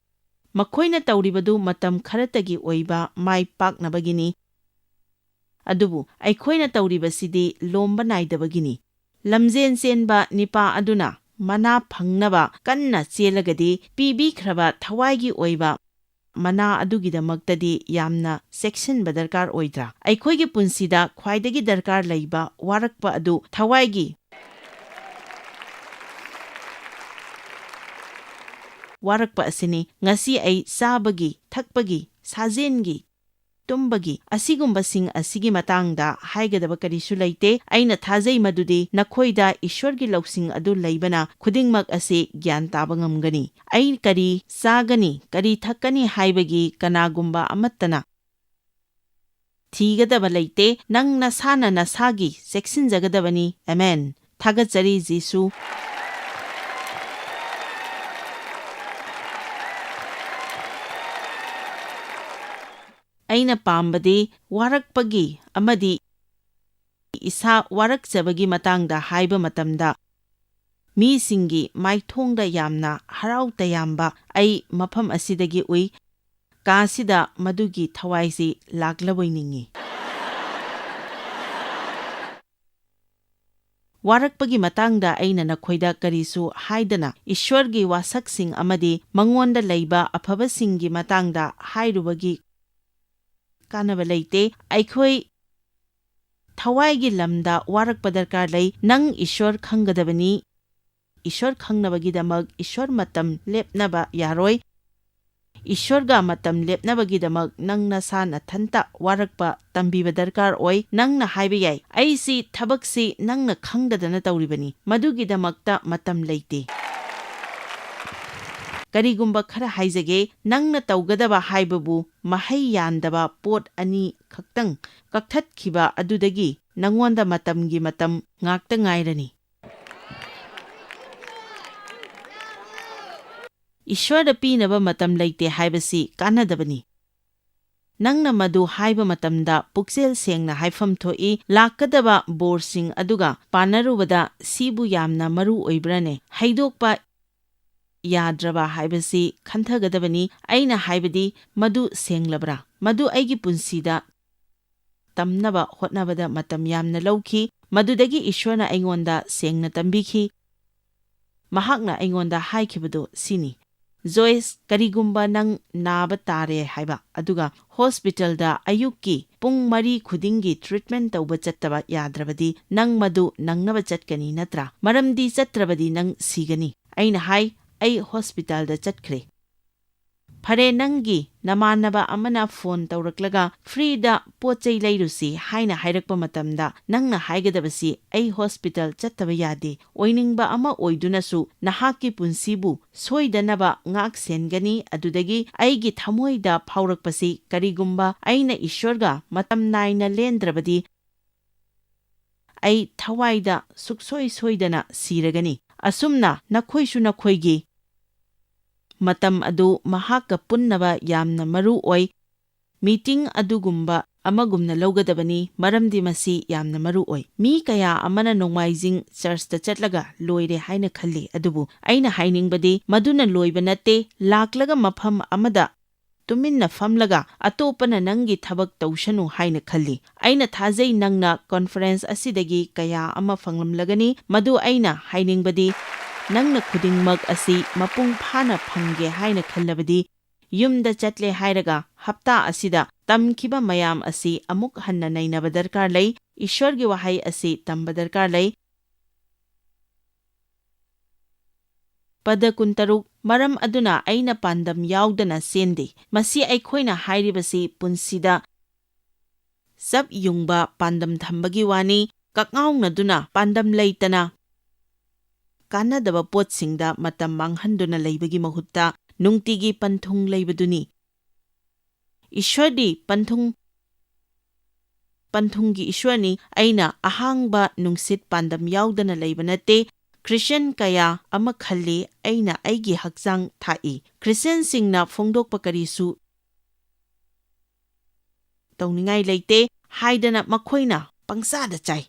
ꯃꯈꯣꯏꯅ ꯇꯧꯔꯤꯕꯗꯨ ꯃꯇꯝ ꯈꯔꯇꯒꯤ ꯑꯣꯏꯕ ꯃꯥꯏ ꯄꯥꯛꯅꯕꯒꯤꯅꯤ, ꯑꯗꯨꯕꯨ ꯑꯩꯈꯣꯏꯅ ꯇꯧꯔꯤꯕꯁꯤꯗꯤ ꯂꯣꯝꯕ ꯅꯥꯏꯗꯕꯒꯤꯅꯤ꯫ ꯂꯝꯖꯦꯟ ꯆꯦꯟꯕ ꯅꯤꯄꯥ ꯑꯗꯨꯅ ꯃꯅꯥ ꯐꯪꯅꯕ ꯀꯟꯅ ꯆꯦꯜꯂꯒꯗꯤ, ꯄꯤꯕꯤꯈ꯭ꯔꯕ ꯊꯋꯥꯏꯒꯤ ꯑꯣꯏꯕ ꯃꯅꯥ ꯑꯗꯨꯒꯤꯗꯃꯛꯇꯗꯤ ꯌꯥꯝꯅ ꯆꯦꯛꯁꯤꯟꯕ ꯗꯔꯀꯥꯔ ꯑꯣꯏꯗ꯭ꯔꯥ? ꯑꯩꯈꯣꯏꯒꯤ ꯄꯨꯟꯁꯤꯗ ꯈ꯭ꯋꯥꯏꯗꯒꯤ ꯗꯔꯀꯥꯔ ꯂꯩꯕ ꯋꯥꯔꯛꯄ ꯑꯗꯨ ꯊꯋꯥꯏꯒꯤ ꯋꯥꯔꯛꯄ ꯑꯁꯤꯅꯤ꯫ ꯉꯁꯤ ꯑꯩ ꯆꯥꯕꯒꯤ, ꯊꯛꯄꯒꯤ, ꯁꯥꯖꯦꯟꯒꯤ, ꯇꯨꯝꯕꯒꯤ, ꯑꯁꯤꯒꯨꯝꯕꯁꯤꯡ ꯑꯁꯤꯒꯤ ꯃꯇꯥꯡꯗ ꯍꯥꯏꯒꯗꯕ ꯀꯔꯤꯁꯨ ꯂꯩꯇꯦ꯫ ꯑꯩꯅ ꯊꯥꯖꯩ ꯃꯗꯨꯗꯤ ꯅꯈꯣꯏꯗ ꯏꯁ꯭ꯋꯔꯒꯤ ꯂꯧꯁꯤꯡ ꯑꯗꯨ ꯂꯩꯕꯅ ꯈꯨꯗꯤꯡꯃꯛ ꯑꯁꯤ ꯒ꯭ꯌꯥꯟ ꯇꯥꯕ ꯉꯝꯒꯅꯤ꯫ ꯑꯩ ꯀꯔꯤ ꯆꯥꯒꯅꯤ, ꯀꯔꯤ ꯊꯛꯀꯅꯤ ꯍꯥꯏꯕꯒꯤ ꯀꯅꯥꯒꯨꯝꯕ ꯑꯃꯠꯇꯅ ꯊꯤꯒꯗꯕ ꯂꯩꯇꯦ꯫ ꯅꯪ ꯅꯁꯥꯅ ꯅꯁꯥꯒꯤ ꯆꯦꯛꯁꯤꯟꯖꯒꯗꯕꯅꯤ꯫ ꯑꯃꯦꯟ꯫ ꯊꯥꯒꯠꯆꯔꯤ, ꯖꯤꯁꯨ꯫ ꯑꯩꯅ ꯄꯥꯝꯕꯗꯤ ꯋꯥꯔꯛꯄꯒꯤ ꯑꯃꯗꯤ ꯏꯁꯥ ꯋꯥꯔꯛꯆꯕꯒꯤ ꯃꯇꯥꯡꯗ ꯍꯥꯏꯕ ꯃꯇꯝꯗ, ꯃꯤꯁꯤꯡꯒꯤ ꯃꯥꯏꯊꯣꯡꯗ ꯌꯥꯝꯅ ꯍꯔꯥꯎ ꯇꯌꯥꯝꯕ ꯑꯩ ꯃꯐꯝ ꯑꯁꯤꯗꯒꯤ ꯎꯏ꯫ ꯀꯥꯁꯤꯗ ꯃꯗꯨꯒꯤ ꯊꯋꯥꯏꯁꯤ ꯂꯥꯛꯂꯕꯣꯏ ꯅꯤꯡꯏ꯫ ꯋꯥꯔꯛꯄꯒꯤ ꯃꯇꯥꯡꯗ ꯑꯩꯅ ꯅꯈꯣꯏꯗ ꯀꯔꯤꯁꯨ ꯍꯥꯏꯗꯅ, ꯏꯁ꯭ꯋꯔꯒꯤ ꯋꯥꯁꯛꯁꯤꯡ ꯑꯃꯗꯤ ꯃꯉꯣꯟꯗ ꯂꯩꯕ ꯑꯐꯕꯁꯤꯡꯒꯤ ꯃꯇꯥꯡꯗ ꯍꯥꯏꯔꯨꯕꯒꯤ ꯀꯥꯟꯅꯕ ꯂꯩꯇꯦ꯫ ꯑꯩꯈꯣꯏ ꯊꯋꯥꯏꯒꯤ ꯂꯝꯗ ꯋꯥꯔꯛꯄ ꯗꯔꯀꯥꯔ ꯂꯩ꯫ ꯅꯪ ꯏꯁ꯭ꯋꯔ ꯈꯪꯒꯗꯕꯅꯤ꯫ ꯏꯁ꯭ꯋꯔ ꯈꯪꯅꯕꯒꯤꯗꯃꯛ ꯏꯁ꯭ꯋꯔ ꯃꯇꯝ ꯂꯦꯞꯅꯕ ꯌꯥꯔꯣꯏ꯫ ꯏꯁ꯭ꯋꯔꯒ ꯃꯇꯝ ꯂꯦꯞꯅꯕꯒꯤꯗꯃꯛ ꯅꯪ ꯅꯁꯥ ꯅꯊꯟꯇ ꯋꯥꯔꯛꯄ ꯇꯝꯕꯤꯕ ꯗꯔꯀꯥꯔ ꯑꯣꯏ꯫ ꯅꯪꯅ ꯍꯥꯏꯕ ꯌꯥꯏ, "ꯑꯩꯁꯤ ꯊꯕꯛꯁꯤ ꯅꯪꯅ ꯈꯪꯗꯗꯅ ꯇꯧꯔꯤꯕꯅꯤ, ꯃꯗꯨꯒꯤꯗꯃꯛꯇ ꯃꯇꯝ ꯂꯩꯇꯦ"꯫ ꯀꯔꯤꯒꯨꯝꯕ ꯈꯔ ꯍꯥꯏꯖꯒꯦ, ꯅꯪꯅ ꯇꯧꯒꯗꯕ ꯍꯥꯏꯕꯕꯨ ꯃꯍꯩ ꯌꯥꯟꯗꯕ ꯄꯣꯠ ꯑꯅꯤ ꯈꯛꯇꯪ ꯀꯛꯊꯠꯈꯤꯕ ꯑꯗꯨꯗꯒꯤ ꯅꯉꯣꯟꯗ ꯃꯇꯝꯒꯤ ꯃꯇꯝ ꯉꯥꯛꯇ ꯉꯥꯏꯔꯅꯤ꯫ ꯏꯁ꯭ꯋꯔꯗ ꯄꯤꯅꯕ ꯃꯇꯝ ꯂꯩꯇꯦ ꯍꯥꯏꯕꯁꯤ ꯀꯥꯟꯅꯗꯕꯅꯤ꯫ ꯅꯪꯅ ꯃꯗꯨ ꯍꯥꯏꯕ ꯃꯇꯝꯗ ꯄꯨꯛꯆꯦꯜ ꯁꯦꯡꯅ ꯍꯥꯏꯐꯝ ꯊꯣꯛꯏ, ꯂꯥꯛꯀꯗꯕ ꯕꯣꯔꯁꯤꯡ ꯑꯗꯨꯒ ꯄꯥꯟꯅꯔꯨꯕꯗ ꯁꯤꯕꯨ ꯌꯥꯝꯅ ꯃꯔꯨ ꯑꯣꯏꯕ꯭ꯔꯥꯅꯦ? ꯍꯩꯗꯣꯛꯄ ꯌꯥꯗ꯭ꯔꯕ ꯍꯥꯏꯕꯁꯤ ꯈꯟꯊꯒꯗꯕꯅꯤ꯫ ꯑꯩꯅ ꯍꯥꯏꯕꯗꯤ, ꯃꯗꯨ ꯁꯦꯡꯂꯕ꯭ꯔꯥ? ꯃꯗꯨ ꯑꯩꯒꯤ ꯄꯨꯟꯁꯤꯗ ꯇꯝꯅꯕ ꯍꯣꯠꯅꯕꯗ ꯃꯇꯝ ꯌꯥꯝꯅ ꯂꯧꯈꯤ꯫ ꯃꯗꯨꯗꯒꯤ ꯏꯁ꯭ꯋꯔꯅ ꯑꯩꯉꯣꯟꯗ ꯁꯦꯡꯅ ꯇꯝꯕꯤꯈꯤ꯫ ꯃꯍꯥꯛꯅ ꯑꯩꯉꯣꯟꯗ ꯍꯥꯏꯈꯤꯕꯗꯨ ꯁꯤꯅꯤ, "ꯖꯣꯏꯁ, ꯀꯔꯤꯒꯨꯝꯕ ꯅꯪ ꯅꯥꯕ ꯇꯥꯔꯦ ꯍꯥꯏꯕ, ꯑꯗꯨꯒ ꯍꯣꯁꯄꯤꯇꯥꯜꯗ ꯑꯌꯨꯛꯀꯤ ꯄꯨꯡ ꯃꯔꯤ ꯈꯨꯗꯤꯡꯒꯤ ꯇ꯭ꯔꯤꯠꯃꯦꯟꯠ ꯇꯧꯕ ꯆꯠꯇꯕ ꯌꯥꯗ꯭ꯔꯕꯗꯤ, ꯅꯪ ꯃꯗꯨ ꯅꯪꯅꯕ ꯆꯠꯀꯅꯤ ꯅꯠꯇ꯭ꯔꯥ? ꯃꯔꯝꯗꯤ ꯆꯠꯇ꯭ꯔꯕꯗꯤ ꯅꯪ ꯁꯤꯒꯅꯤ"꯫ ꯑꯩꯅ ꯍꯥꯏ, "ꯑꯩ ꯍꯣꯁꯄꯤꯇꯥꯜꯗ ꯆꯠꯈ꯭ꯔꯦ"꯫ "ꯐꯔꯦ, ꯅꯪꯒꯤ ꯅꯃꯥꯟꯅꯕ ꯑꯃꯅ ꯐꯣꯟ ꯇꯧꯔꯛꯂꯒ ꯐ꯭ꯔꯤꯗ ꯄꯣꯠ ꯆꯩ ꯂꯩꯔꯨꯁꯤ" ꯍꯥꯏꯅ ꯍꯥꯏꯔꯛꯄ ꯃꯇꯝꯗ, ꯅꯪꯅ ꯍꯥꯏꯒꯗꯕꯁꯤ, "ꯑꯩ ꯍꯣꯁꯄꯤꯇꯥꯜ ꯆꯠꯇꯕ ꯌꯥꯗꯦ꯫ ꯑꯣꯏꯅꯤꯡꯕ ꯑꯃ ꯑꯣꯏꯗꯨꯅꯁꯨ ꯅꯍꯥꯛꯀꯤ ꯄꯨꯟꯁꯤꯕꯨ ꯁꯣꯏꯗꯅꯕ ꯉꯥꯛ ꯁꯦꯟꯒꯅꯤ, ꯑꯗꯨꯗꯒꯤ ꯑꯩꯒꯤ ꯊꯃꯣꯏꯗ ꯐꯥꯎꯔꯛꯄꯁꯤ, ꯀꯔꯤꯒꯨꯝꯕ ꯑꯩꯅ ꯏꯁ꯭ꯋꯔꯒ ꯃꯇꯝ ꯅꯥꯏꯅ ꯂꯦꯟꯗ꯭ꯔꯕꯗꯤ, ꯑꯩ ꯊꯋꯥꯏꯗ ꯁꯨꯛꯁꯣꯏ ꯁꯣꯏꯗꯅ ꯁꯤꯔꯒꯅꯤ꯫ ꯑꯁꯨꯝꯅ ꯅꯈꯣꯏꯁꯨ ꯅꯈꯣꯏꯒꯤ ꯃꯇꯝ ꯑꯗꯨ ꯃꯍꯥꯛꯀ ꯄꯨꯟꯅꯕ ꯌꯥꯝꯅ ꯃꯔꯨ ꯑꯣꯏ꯫ ꯃꯤꯇꯤꯡ ꯑꯗꯨꯒꯨꯝꯕ ꯑꯃꯒꯨꯝꯅ ꯂꯧꯒꯗꯕꯅꯤ, ꯃꯔꯝꯗꯤ ꯃꯁꯤ ꯌꯥꯝꯅ ꯃꯔꯨ ꯑꯣꯏ꯫ ꯃꯤ ꯀꯌꯥ ꯑꯃꯅ ꯅꯣꯡꯃꯥꯏꯖꯤꯡ ꯆꯔꯆꯇ ꯆꯠꯂꯒ ꯂꯣꯏꯔꯦ ꯍꯥꯏꯅ ꯈꯜꯂꯤ, ꯑꯗꯨꯕꯨ ꯑꯩꯅ ꯍꯥꯏꯅꯤꯡꯕꯗꯤ ꯃꯗꯨꯅ ꯂꯣꯏꯕ ꯅꯠꯇꯦ꯫ ꯂꯥꯛꯂꯒ ꯃꯐꯝ ꯑꯃꯗ ꯇꯨꯃꯤꯟꯅ ꯐꯝꯂꯒ ꯑꯇꯣꯞꯄꯅ ꯅꯪꯒꯤ ꯊꯕꯛ ꯇꯧꯁꯅꯨ ꯍꯥꯏꯅ ꯈꯜꯂꯤ꯫ ꯑꯩꯅ ꯊꯥꯖꯩ ꯅꯪꯅ ꯀꯣꯟꯐꯔꯦꯟꯁ ꯑꯁꯤꯗꯒꯤ ꯀꯌꯥ ꯑꯃ ꯐꯪꯂꯝꯂꯒꯅꯤ꯫ ꯃꯗꯨ ꯑꯩꯅ ꯍꯥꯏꯅꯤꯡꯕꯗꯤ, ꯅꯪꯅ ꯈꯨꯗꯤꯡꯃꯛ ꯑꯁꯤ ꯃꯄꯨꯡ ꯐꯥꯅ ꯐꯪꯒꯦ ꯍꯥꯏꯅ ꯈꯜꯂꯕꯗꯤ, ꯌꯨꯝꯗ ꯆꯠꯂꯦ ꯍꯥꯏꯔꯒ ꯍꯞꯇꯥ ꯑꯁꯤꯗ ꯇꯝꯈꯤꯕ ꯃꯌꯥꯝ ꯑꯁꯤ ꯑꯃꯨꯛ ꯍꯟꯅ ꯅꯩꯅꯕ ꯗꯔꯀꯥꯔ ꯂꯩ꯫ ꯏꯁ꯭ꯋꯔꯒꯤ ꯋꯥꯍꯩ ꯑꯁꯤ ꯇꯝꯕ ꯗꯔꯀꯥꯔ ꯂꯩ꯫ ꯄꯗ ꯀꯨꯟꯇꯔꯨꯛ, ꯃꯔꯝ ꯑꯗꯨꯅ ꯑꯩꯅ ꯄꯥꯟꯗꯝ ꯌꯥꯎꯗꯅ ꯆꯦꯟꯗꯦ꯫ ꯃꯁꯤ ꯑꯩꯈꯣꯏꯅ ꯍꯥꯏꯔꯤꯕꯁꯤ ꯄꯨꯟꯁꯤꯗ ꯆꯞ ꯌꯨꯡꯕ ꯄꯥꯟꯗꯝ ꯊꯝꯕꯒꯤ ꯋꯥꯅꯤ, ꯀꯛꯉꯥꯎꯅꯗꯨꯅ ꯄꯥꯟꯗꯝ ꯂꯩꯇꯅ ꯀꯥꯟꯅꯗꯕ ꯄꯣꯠꯁꯤꯡꯗ ꯃꯇꯝ ꯃꯥꯡꯍꯟꯗꯨꯅ ꯂꯩꯕꯒꯤ ꯃꯍꯨꯠꯇ ꯅꯨꯡꯇꯤꯒꯤ ꯄꯟꯊꯨꯡ ꯂꯩꯕꯗꯨꯅꯤ꯫ ꯏꯁ꯭ꯋꯔꯗꯤ ꯄꯟꯊꯨꯡ, ꯄꯟꯊꯨꯡꯒꯤ ꯏꯁ꯭ꯋꯔꯅꯤ꯫ ꯑꯩꯅ ꯑꯍꯥꯡꯕ ꯅꯨꯡꯁꯤꯠ ꯄꯥꯟꯗꯝ ꯌꯥꯎꯗꯅ ꯂꯩꯕ ꯅꯠꯇꯦ꯫ ꯈ꯭ꯔꯤꯁꯇꯤꯌꯟ ꯀꯌꯥ ꯑꯃ ꯈꯜꯂꯤ, "ꯑꯩꯅ ꯑꯩꯒꯤ ꯍꯛꯆꯥꯡ ꯊꯥꯛꯏ, ꯈ꯭ꯔꯤꯁꯇꯤꯌꯟꯁꯤꯡꯅ ꯐꯣꯡꯗꯣꯛꯄ ꯀꯔꯤꯁꯨ ꯇꯧꯅꯤꯡꯉꯥꯏ ꯂꯩꯇꯦ" ꯍꯥꯏꯗꯅ ꯃꯈꯣꯏꯅ ꯄꯪꯆꯥꯗ ꯆꯥꯏ꯫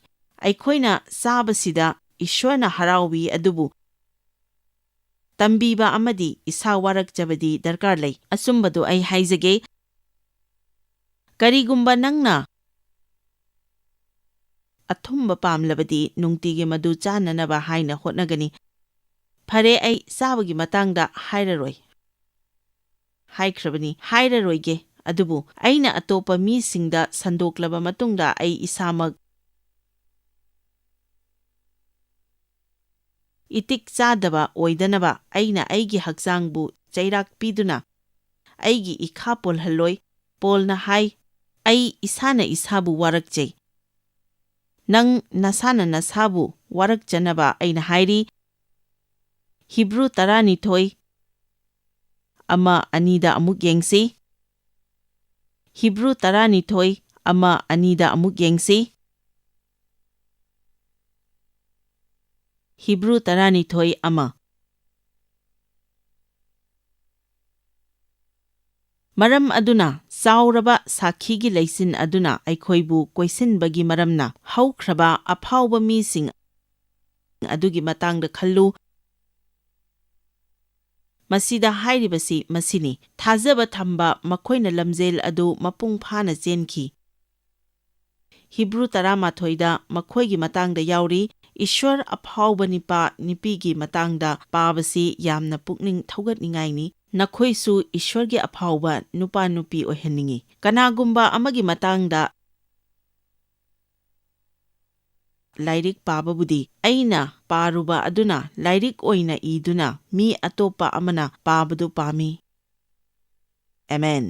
ꯑꯩꯈꯣꯏꯅ ꯆꯥꯕꯁꯤꯗ ꯏꯁ꯭ꯋꯔꯅ ꯍꯔꯥꯎꯏ, ꯑꯗꯨꯕꯨ ꯇꯝꯕꯤꯕ ꯑꯃꯗꯤ ꯏꯁꯥ ꯋꯥꯔꯛꯆꯕꯗꯤ ꯗꯔꯀꯥꯔ ꯂꯩ꯫ ꯑꯆꯨꯝꯕꯗꯨ ꯑꯩ ꯍꯥꯏꯖꯒꯦ, ꯀꯔꯤꯒꯨꯝꯕ ꯅꯪꯅ ꯑꯊꯨꯝꯕ ꯄꯥꯝꯂꯕꯗꯤ ꯅꯨꯡꯇꯤꯒꯤ ꯃꯗꯨ ꯆꯥꯅꯅꯕ ꯍꯥꯏꯅ ꯍꯣꯠꯅꯒꯅꯤ꯫ ꯐꯔꯦ, ꯑꯩ ꯆꯥꯕꯒꯤ ꯃꯇꯥꯡꯗ ꯍꯥꯏꯔꯔꯣꯏ꯫ ꯍꯥꯏꯈ꯭ꯔꯕꯅꯤ, ꯍꯥꯏꯔꯔꯣꯏꯒꯦ꯫ ꯑꯗꯨꯕꯨ ꯑꯩꯅ ꯑꯇꯣꯞꯄ ꯃꯤꯁꯤꯡꯗ ꯁꯟꯗꯣꯛꯂꯕ ꯃꯇꯨꯡꯗ ꯑꯩ ꯏꯁꯥꯃꯛ ꯏꯇꯤꯛ ꯆꯥꯗꯕ ꯑꯣꯏꯗꯅꯕ ꯑꯩꯅ ꯑꯩꯒꯤ ꯍꯛꯆꯥꯡꯕꯨ ꯆꯩꯔꯥꯛ ꯄꯤꯗꯨꯅ ꯑꯩꯒꯤ ꯏꯈꯥ ꯄꯣꯜꯍꯜꯂꯣꯏ꯫ ꯄꯣꯜꯅ ꯍꯥꯏ, "ꯑꯩ ꯏꯁꯥꯅ ꯏꯁꯥꯕꯨ ꯋꯥꯔꯛꯆꯩ"꯫ ꯅꯪ ꯅꯁꯥꯅ ꯅꯁꯥꯕꯨ ꯋꯥꯔꯛꯆꯅꯕ ꯑꯩꯅ ꯍꯥꯏꯔꯤ꯫ ꯍꯤꯕ꯭ꯔꯨ ꯇꯔꯥꯅꯤꯊꯣꯏ, ꯑꯃ, ꯑꯅꯤꯗ ꯑꯃꯨꯛ ꯌꯦꯡꯁꯤ꯫ ꯍꯤꯕ꯭ꯔꯨ ꯇꯔꯥꯅꯤꯊꯣꯏ, ꯑꯃ, ꯑꯅꯤꯗ ꯑꯃꯨꯛ ꯌꯦꯡꯁꯤ꯫ ꯍꯤꯕ꯭ꯔꯨ ꯇꯔꯥꯅꯤꯊꯣꯏ, ꯑꯃ꯫ ꯃꯔꯝ ꯑꯗꯨꯅ, ꯆꯥꯎꯔꯕ ꯁꯥꯈꯤꯒꯤ ꯂꯩꯆꯤꯟ ꯑꯗꯨꯅ ꯑꯩꯈꯣꯏꯕꯨ ꯀꯣꯏꯁꯤꯟꯕꯒꯤ ꯃꯔꯝꯅ, ꯍꯧꯈ꯭ꯔꯕ ꯑꯐꯥꯎꯕ ꯃꯤꯁꯤꯡ ꯑꯗꯨꯒꯤ ꯃꯇꯥꯡꯗ ꯈꯜꯂꯨ꯫ ꯃꯁꯤꯗ ꯍꯥꯏꯔꯤꯕꯁꯤ ꯃꯁꯤꯅꯤ, ꯊꯥꯖꯕ ꯊꯝꯕ ꯃꯈꯣꯏꯅ ꯂꯝꯖꯦꯜ ꯑꯗꯨ ꯃꯄꯨꯡ ꯐꯥꯅ ꯆꯦꯟꯈꯤ꯫ ꯍꯤꯕ꯭ꯔꯨ ꯇꯔꯥꯃꯥꯊꯣꯏꯗ ꯃꯈꯣꯏꯒꯤ ꯃꯇꯥꯡꯗ ꯌꯥꯎꯔꯤ꯫ ꯏꯁ꯭ꯋꯔ ꯑꯐꯥꯎꯕ ꯅꯤꯄꯥ ꯅꯤꯄꯤꯒꯤ ꯃꯇꯥꯡꯗ ꯄꯥꯕꯁꯤ ꯌꯥꯝꯅ ꯄꯨꯛꯅꯤꯡ ꯊꯧꯒꯠꯅꯤꯡꯉꯥꯏꯅꯤ꯫ ꯅꯈꯣꯏꯁꯨ ꯏꯁ꯭ꯋꯔꯒꯤ ꯑꯐꯥꯎꯕ ꯅꯨꯄꯥ ꯅꯨꯄꯤ ꯑꯣꯏꯍꯟꯅꯤꯡꯉꯤ꯫ ꯀꯅꯥꯒꯨꯝꯕ ꯑꯃꯒꯤ ꯃꯇꯥꯡꯗ ꯂꯥꯏꯔꯤꯛ ꯄꯥꯕꯕꯨꯗꯤ ꯑꯩꯅ ꯄꯥꯔꯨꯕ ꯑꯗꯨꯅ ꯂꯥꯏꯔꯤꯛ ꯑꯣꯏꯅ ꯏꯗꯨꯅ ꯃꯤ ꯑꯇꯣꯞꯄ ꯑꯃꯅ ꯄꯥꯕꯗꯨ ꯄꯥꯝꯃꯤ꯫ ꯑꯃꯦꯟ꯫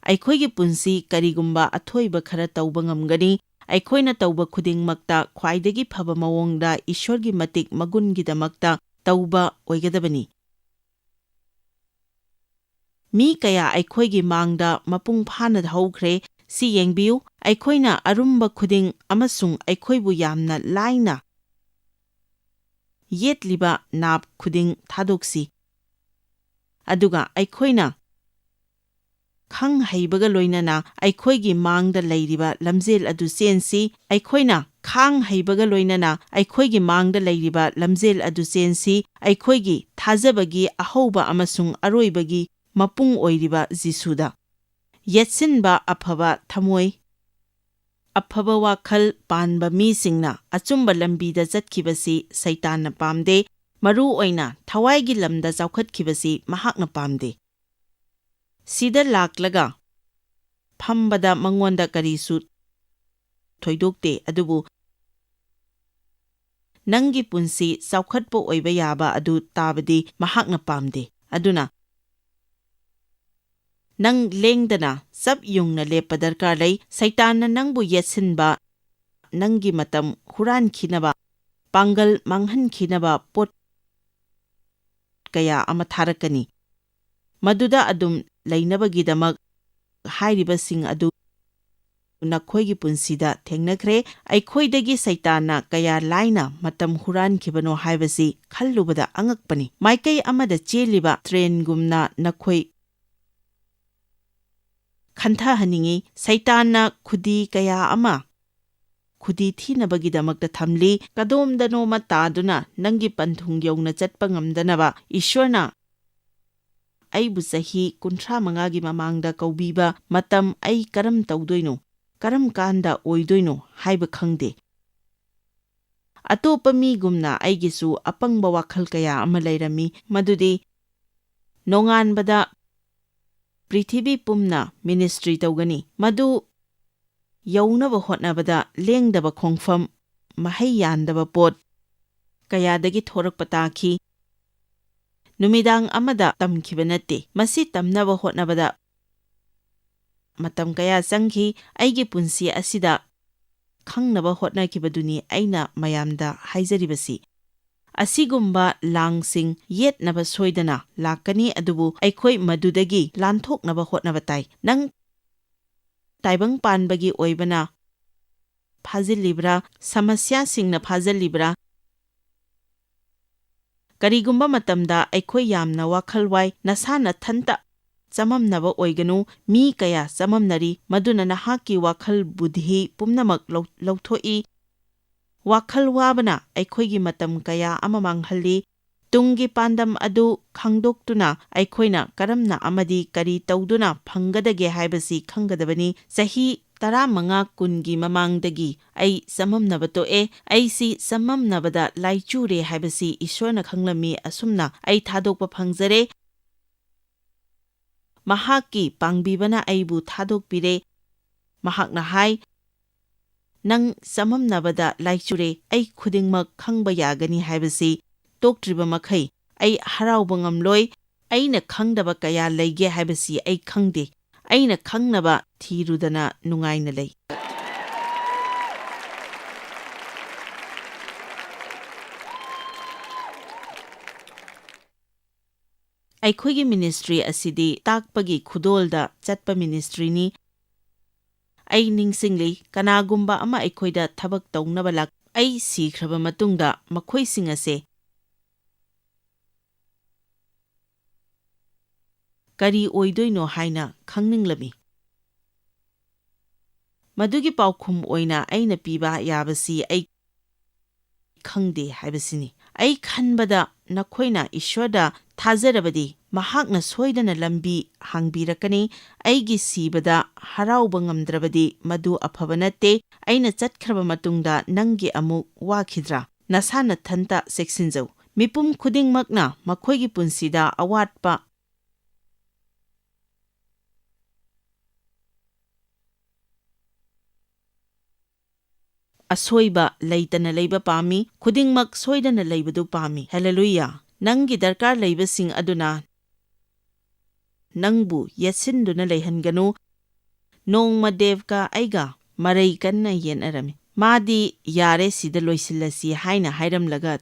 ꯑꯩꯈꯣꯏꯒꯤ ꯄꯨꯟꯁꯤ ꯀꯔꯤꯒꯨꯝꯕ ꯑꯊꯣꯏꯕ ꯈꯔ ꯇꯧꯕ ꯉꯝꯒꯅꯤ꯫ ꯑꯩꯈꯣꯏꯅ ꯇꯧꯕ ꯈꯨꯗꯤꯡꯃꯛꯇ ꯈ꯭ꯋꯥꯏꯗꯒꯤ ꯐꯕ ꯃꯑꯣꯡꯗ ꯏꯁ꯭ꯋꯔꯒꯤ ꯃꯇꯤꯛ ꯃꯒꯨꯟꯒꯤꯗꯃꯛꯇ ꯇꯧꯕ ꯑꯣꯏꯒꯗꯕꯅꯤ꯫ ꯃꯤ ꯀꯌꯥ ꯑꯩꯈꯣꯏꯒꯤ ꯃꯥꯡꯗ ꯃꯄꯨꯡ ꯐꯥꯅ ꯍꯧꯈ꯭ꯔꯦ꯫ ꯁꯤ ꯌꯦꯡꯕꯤꯌꯨ, ꯑꯩꯈꯣꯏꯅ ꯑꯔꯨꯝꯕ ꯈꯨꯗꯤꯡ ꯑꯃꯁꯨꯡ ꯑꯩꯈꯣꯏꯕꯨ ꯌꯥꯝꯅ ꯂꯥꯏꯅ ꯌꯦꯠꯂꯤꯕ ꯅꯥꯞ ꯈꯨꯗꯤꯡ ꯊꯥꯗꯣꯛꯁꯤ꯫ ꯑꯗꯨꯒ ꯑꯩꯈꯣꯏꯅ ꯈꯪ ꯍꯩꯕꯒ ꯂꯣꯏꯅꯅ ꯑꯩꯈꯣꯏꯒꯤ ꯃꯥꯡꯗ ꯂꯩꯔꯤꯕ ꯂꯝꯖꯦꯜ ꯑꯗꯨ ꯆꯦꯟꯁꯤ꯫ ꯑꯩꯈꯣꯏꯅ ꯈꯥꯡ ꯍꯩꯕꯒ ꯂꯣꯏꯅꯅ ꯑꯩꯈꯣꯏꯒꯤ ꯃꯥꯡꯗ ꯂꯩꯔꯤꯕ ꯂꯝꯖꯦꯜ ꯑꯗꯨ ꯆꯦꯟꯁꯤ꯫ ꯑꯩꯈꯣꯏꯒꯤ ꯊꯥꯖꯕꯒꯤ ꯑꯍꯧꯕ ꯑꯃꯁꯨꯡ ꯑꯔꯣꯏꯕꯒꯤ ꯃꯄꯨꯡ ꯑꯣꯏꯔꯤꯕ ꯖꯤꯁꯨꯗ꯫ ꯌꯦꯠꯁꯤꯟꯕ ꯑꯐꯕ ꯊꯃꯣꯏ꯫ ꯑꯐꯕ ꯋꯥꯈꯜ ꯄꯥꯟꯕ ꯃꯤꯁꯤꯡꯅ ꯑꯆꯨꯝꯕ ꯂꯝꯕꯤꯗ ꯆꯠꯈꯤꯕꯁꯤ ꯁꯩꯇꯥꯟꯅ ꯄꯥꯝꯗꯦ, ꯃꯔꯨ ꯑꯣꯏꯅ ꯊꯋꯥꯏꯒꯤ ꯂꯝꯗ ꯆꯥꯎꯈꯠꯈꯤꯕꯁꯤ ꯃꯍꯥꯛꯅ ꯄꯥꯝꯗꯦ꯫ ꯁꯤꯗ ꯂꯥꯛꯂꯒ ꯐꯝꯕꯗ ꯃꯉꯣꯟꯗ ꯀꯔꯤꯁꯨ ꯊꯣꯏꯗꯣꯛꯇꯦ, ꯑꯗꯨꯕꯨ ꯅꯪꯒꯤ ꯄꯨꯟꯁꯤ ꯆꯥꯎꯈꯠꯄ ꯑꯣꯏꯕ ꯌꯥꯕ ꯑꯗꯨ ꯇꯥꯕꯗꯤ ꯃꯍꯥꯛꯅ ꯄꯥꯝꯗꯦ꯫ ꯑꯗꯨꯅ ꯅꯪ ꯂꯦꯡꯗꯅ ꯆꯞ ꯌꯨꯡꯅ ꯂꯦꯞꯄ ꯗꯔꯀꯥꯔ ꯂꯩ꯫ ꯁꯩꯇꯥꯟꯅ ꯅꯪꯕꯨ ꯌꯦꯠꯁꯤꯟꯕ, ꯅꯪꯒꯤ ꯃꯇꯝ ꯍꯨꯔꯥꯟꯈꯤꯅꯕ, ꯄꯥꯡꯒꯜ ꯃꯥꯡꯍꯟꯈꯤꯅꯕ ꯄꯣꯠ ꯀꯌꯥ ꯑꯃ ꯊꯥꯔꯛꯀꯅꯤ꯫ ꯃꯗꯨꯗ ꯑꯗꯨꯝ ꯂꯩꯅꯕꯒꯤꯗꯃꯛ ꯍꯥꯏꯔꯤꯕꯁꯤꯡ ꯑꯗꯨ ꯅꯈꯣꯏꯒꯤ ꯄꯨꯟꯁꯤꯗ ꯊꯦꯡꯅꯈ꯭ꯔꯦ꯫ ꯑꯩꯈꯣꯏꯗꯒꯤ ꯁꯩꯇꯥꯟꯅ ꯀꯌꯥ ꯂꯥꯏꯅ ꯃꯇꯝ ꯍꯨꯔꯥꯟꯈꯤꯕꯅꯣ ꯍꯥꯏꯕꯁꯤ ꯈꯜꯂꯨꯕꯗ ꯑꯉꯛꯄꯅꯤ꯫ ꯃꯥꯏꯀꯩ ꯑꯃꯗ ꯆꯦꯜꯂꯤꯕ ꯇ꯭ꯔꯦꯟꯒꯨꯝꯅ ꯅꯈꯣꯏ ꯈꯟꯊꯍꯟꯅꯤꯡꯏ꯫ ꯁꯩꯇꯥꯟꯅ ꯈꯨꯗꯤ ꯀꯌꯥ ꯑꯃ ꯈꯨꯗꯤ ꯊꯤꯅꯕꯒꯤꯗꯃꯛꯇ ꯊꯝꯂꯤ꯫ ꯀꯗꯣꯝꯗꯅꯣꯃ ꯇꯥꯗꯨꯅ ꯅꯪꯒꯤ ꯄꯟꯊꯨꯡ ꯌꯧꯅ ꯆꯠꯄ ꯉꯝꯗꯅꯕ ꯏꯁ꯭ꯋꯔꯅ ꯑꯩꯕꯨ ꯆꯍꯤ ꯀꯨꯟꯊ꯭ꯔꯥ ꯃꯉꯥꯒꯤ ꯃꯃꯥꯡꯗ ꯀꯧꯕꯤꯕ ꯃꯇꯝ ꯑꯩ ꯀꯔꯝ ꯇꯧꯗꯣꯏꯅꯣ, ꯀꯔꯝ ꯀꯥꯟꯗ ꯑꯣꯏꯗꯣꯏꯅꯣ ꯍꯥꯏꯕ ꯈꯪꯗꯦ꯫ ꯑꯇꯣꯞꯄ ꯃꯤꯒꯨꯝꯅ ꯑꯩꯒꯤꯁꯨ ꯑꯄꯪꯕ ꯋꯥꯈꯜ ꯀꯌꯥ ꯑꯃ ꯂꯩꯔꯝꯃꯤ, ꯃꯗꯨꯗꯤ ꯅꯣꯡꯉꯥꯟꯕꯗ ꯄ꯭ꯔꯤꯊꯤꯕꯤ ꯄꯨꯝꯅ ꯃꯤꯅꯤꯁꯇ꯭ꯔꯤ ꯇꯧꯒꯅꯤ꯫ ꯃꯗꯨ ꯌꯧꯅꯕ ꯍꯣꯠꯅꯕꯗ ꯂꯦꯡꯗꯕ ꯈꯣꯡꯐꯝ, ꯃꯍꯩ ꯌꯥꯟꯗꯕ ꯄꯣꯠ ꯀꯌꯥꯗꯒꯤ ꯊꯣꯔꯛꯄ ꯇꯥꯈꯤ꯫ ꯅꯨꯃꯤꯗꯥꯡ ꯑꯃꯗ ꯇꯝꯈꯤꯕ ꯅꯠꯇꯦ꯫ ꯃꯁꯤ ꯇꯝꯅꯕ ꯍꯣꯠꯅꯕꯗ ꯃꯇꯝ ꯀꯌꯥ ꯆꯪꯈꯤ꯫ ꯑꯩꯒꯤ ꯄꯨꯟꯁꯤ ꯑꯁꯤꯗ ꯈꯪꯅꯕ ꯍꯣꯠꯅꯈꯤꯕꯗꯨꯅꯤ ꯑꯩꯅ ꯃꯌꯥꯝꯗ ꯍꯥꯏꯖꯔꯤꯕꯁꯤ꯫ ꯑꯁꯤꯒꯨꯝꯕ ꯂꯥꯡꯁꯤꯡ ꯌꯦꯠꯅꯕ ꯁꯣꯏꯗꯅ ꯂꯥꯛꯀꯅꯤ, ꯑꯗꯨꯕꯨ ꯑꯩꯈꯣꯏ ꯃꯗꯨꯗꯒꯤ ꯂꯥꯟꯊꯣꯛꯅꯕ ꯍꯣꯠꯅꯕ ꯇꯥꯏ꯫ ꯅꯪ ꯇꯥꯏꯕꯪ ꯄꯥꯟꯕꯒꯤ ꯑꯣꯏꯕꯅ ꯐꯥꯖꯤꯜꯂꯤꯕ꯭ꯔꯥ? ꯁꯃꯁ꯭ꯌꯥꯁꯤꯡꯅ ꯐꯥꯖꯤꯜꯂꯤꯕ꯭ꯔꯥ? ꯀꯔꯤꯒꯨꯝꯕ ꯃꯇꯝꯗ ꯑꯩꯈꯣꯏ ꯌꯥꯝꯅ ꯋꯥꯈꯜ ꯋꯥꯏ, ꯅꯁꯥ ꯅꯊꯟꯇ ꯆꯃꯝꯅꯕ ꯑꯣꯏꯒꯅꯨ꯫ ꯃꯤ ꯀꯌꯥ ꯆꯃꯝꯅꯔꯤ, ꯃꯗꯨꯅ ꯅꯍꯥꯛꯀꯤ ꯋꯥꯈꯜ ꯕꯨꯙꯤ ꯄꯨꯝꯅꯃꯛ ꯂꯧ-, ꯂꯧꯊꯣꯛꯏ꯫ ꯋꯥꯈꯜ ꯋꯥꯕꯅ ꯑꯩꯈꯣꯏꯒꯤ ꯃꯇꯝ ꯀꯌꯥ ꯑꯃ ꯃꯥꯡꯍꯜꯂꯤ꯫ ꯇꯨꯡꯒꯤ ꯄꯥꯟꯗꯝ ꯑꯗꯨ ꯈꯪꯗꯣꯛꯇꯨꯅ ꯑꯩꯈꯣꯏꯅ ꯀꯔꯝꯅ ꯑꯃꯗꯤ ꯀꯔꯤ ꯇꯧꯗꯨꯅ ꯐꯪꯒꯗꯒꯦ ꯍꯥꯏꯕꯁꯤ ꯈꯪꯒꯗꯕꯅꯤ꯫ ꯆꯍꯤ ꯇꯔꯥꯃꯉꯥ ꯀꯨꯟꯒꯤ ꯃꯃꯥꯡꯗꯒꯤ ꯑꯩ ꯆꯃꯝꯅꯕ ꯇꯣꯛꯑꯦ꯫ ꯑꯩꯁꯤ ꯆꯃꯝꯅꯕꯗ ꯂꯥꯏꯆꯨꯔꯦ ꯍꯥꯏꯕꯁꯤ ꯏꯁꯣꯔꯅ ꯈꯪꯂꯝꯃꯤ꯫ ꯑꯁꯨꯝꯅ ꯑꯩ ꯊꯥꯗꯣꯛꯄ ꯐꯪꯖꯔꯦ꯫ ꯃꯍꯥꯛꯀꯤ ꯄꯥꯡꯕꯤꯕꯅ ꯑꯩꯕꯨ ꯊꯥꯗꯣꯛꯄꯤꯔꯦ꯫ ꯃꯍꯥꯛꯅ ꯍꯥꯏ, "ꯅꯪ ꯆꯃꯝꯅꯕꯗ ꯂꯥꯏꯆꯨꯔꯦ, ꯑꯩ ꯈꯨꯗꯤꯡꯃꯛ ꯈꯪꯕ ꯌꯥꯒꯅꯤ ꯍꯥꯏꯕꯁꯤ ꯇꯣꯛꯇ꯭ꯔꯤꯕ ꯃꯈꯩ ꯑꯩ ꯍꯔꯥꯎꯕ ꯉꯝꯂꯣꯏ꯫ ꯑꯩꯅ ꯈꯪꯗꯕ ꯀꯌꯥ ꯂꯩꯒꯦ ꯍꯥꯏꯕꯁꯤ ꯑꯩ ꯈꯪꯗꯦ꯫ ꯑꯩꯅ ꯈꯪꯅꯕ ꯊꯤꯔꯨꯗꯅ ꯅꯨꯡꯉꯥꯏꯅ ꯂꯩ꯫" ꯑꯩꯈꯣꯏꯒꯤ ꯃꯤꯅꯤꯁꯇ꯭ꯔꯤ ꯑꯁꯤꯗꯤ ꯇꯥꯛꯄꯒꯤ ꯈꯨꯗꯣꯜꯗ ꯆꯠꯄ ꯃꯤꯅꯤꯁꯇ꯭ꯔꯤꯅꯤ꯫ ꯑꯩ ꯅꯤꯡꯁꯤꯡꯂꯤ, ꯀꯅꯥꯒꯨꯝꯕ ꯑꯃ ꯑꯩꯈꯣꯏꯗ ꯊꯕꯛ ꯇꯧꯅꯕ ꯂꯥꯛ-, ꯑꯩ ꯁꯤꯈ꯭ꯔꯕ ꯃꯇꯨꯡꯗ ꯃꯈꯣꯏꯁꯤꯡ ꯑꯁꯦ ꯀꯔꯤ ꯑꯣꯏꯗꯣꯏꯅꯣ ꯍꯥꯏꯅ ꯈꯪꯅꯤꯡꯂꯝꯃꯤ꯫ ꯃꯗꯨꯒꯤ ꯄꯥꯎꯈꯨꯝ ꯑꯣꯏꯅ ꯑꯩꯅ ꯄꯤꯕ ꯌꯥꯕꯁꯤ ꯑꯩ ꯈꯪꯗꯦ ꯍꯥꯏꯕꯁꯤꯅꯤ꯫ ꯑꯩ ꯈꯟꯕꯗ ꯅꯈꯣꯏꯅ ꯏꯁ꯭ꯋꯔꯗ ꯊꯥꯖꯔꯕꯗꯤ ꯃꯍꯥꯛꯅ ꯁꯣꯏꯗꯅ ꯂꯝꯕꯤ ꯍꯥꯡꯕꯤꯔꯛꯀꯅꯤ꯫ ꯑꯩꯒꯤ ꯁꯤꯕꯗ ꯍꯔꯥꯎꯕ ꯉꯝꯗ꯭ꯔꯕꯗꯤ ꯃꯗꯨ ꯑꯐꯕ ꯅꯠꯇꯦ꯫ ꯑꯩꯅ ꯆꯠꯈ꯭ꯔꯕ ꯃꯇꯨꯡꯗ ꯅꯪꯒꯤ ꯑꯃꯨꯛ ꯋꯥꯈꯤꯗ꯭ꯔꯥ? ꯅꯁꯥ ꯅꯊꯟꯇ ꯆꯦꯛꯁꯤꯟꯖꯧ꯫ ꯃꯤꯄꯨꯝ ꯈꯨꯗꯤꯡꯃꯛꯅ ꯃꯈꯣꯏꯒꯤ ꯄꯨꯟꯁꯤꯗ ꯑꯋꯥꯠꯄ ꯑꯁꯣꯏꯕ ꯂꯩꯇꯅ ꯂꯩꯕ ꯄꯥꯝꯃꯤ, ꯈꯨꯗꯤꯡꯃꯛ ꯁꯣꯏꯗꯅ ꯂꯩꯕꯗꯨ ꯄꯥꯝꯃꯤ꯫ ꯍꯦꯂꯦꯂꯨꯌꯥ! ꯅꯪꯒꯤ ꯗꯔꯀꯥꯔ ꯂꯩꯕꯁꯤꯡ ꯑꯗꯨꯅ ꯅꯪꯕꯨ ꯌꯦꯠꯁꯤꯟꯗꯨꯅ ꯂꯩꯍꯟꯒꯅꯨ꯫ ꯅꯣꯡꯃ ꯗꯦꯕꯀ ꯑꯩꯒ ꯃꯔꯩ ꯀꯟꯅ ꯌꯦꯠꯅꯔꯝꯃꯤ꯫ ꯃꯥꯗꯤ "ꯌꯥꯔꯦ, ꯁꯤꯗ ꯂꯣꯏꯁꯤꯜꯂꯁꯤ" ꯍꯥꯏꯅ ꯍꯥꯏꯔꯝꯂꯒ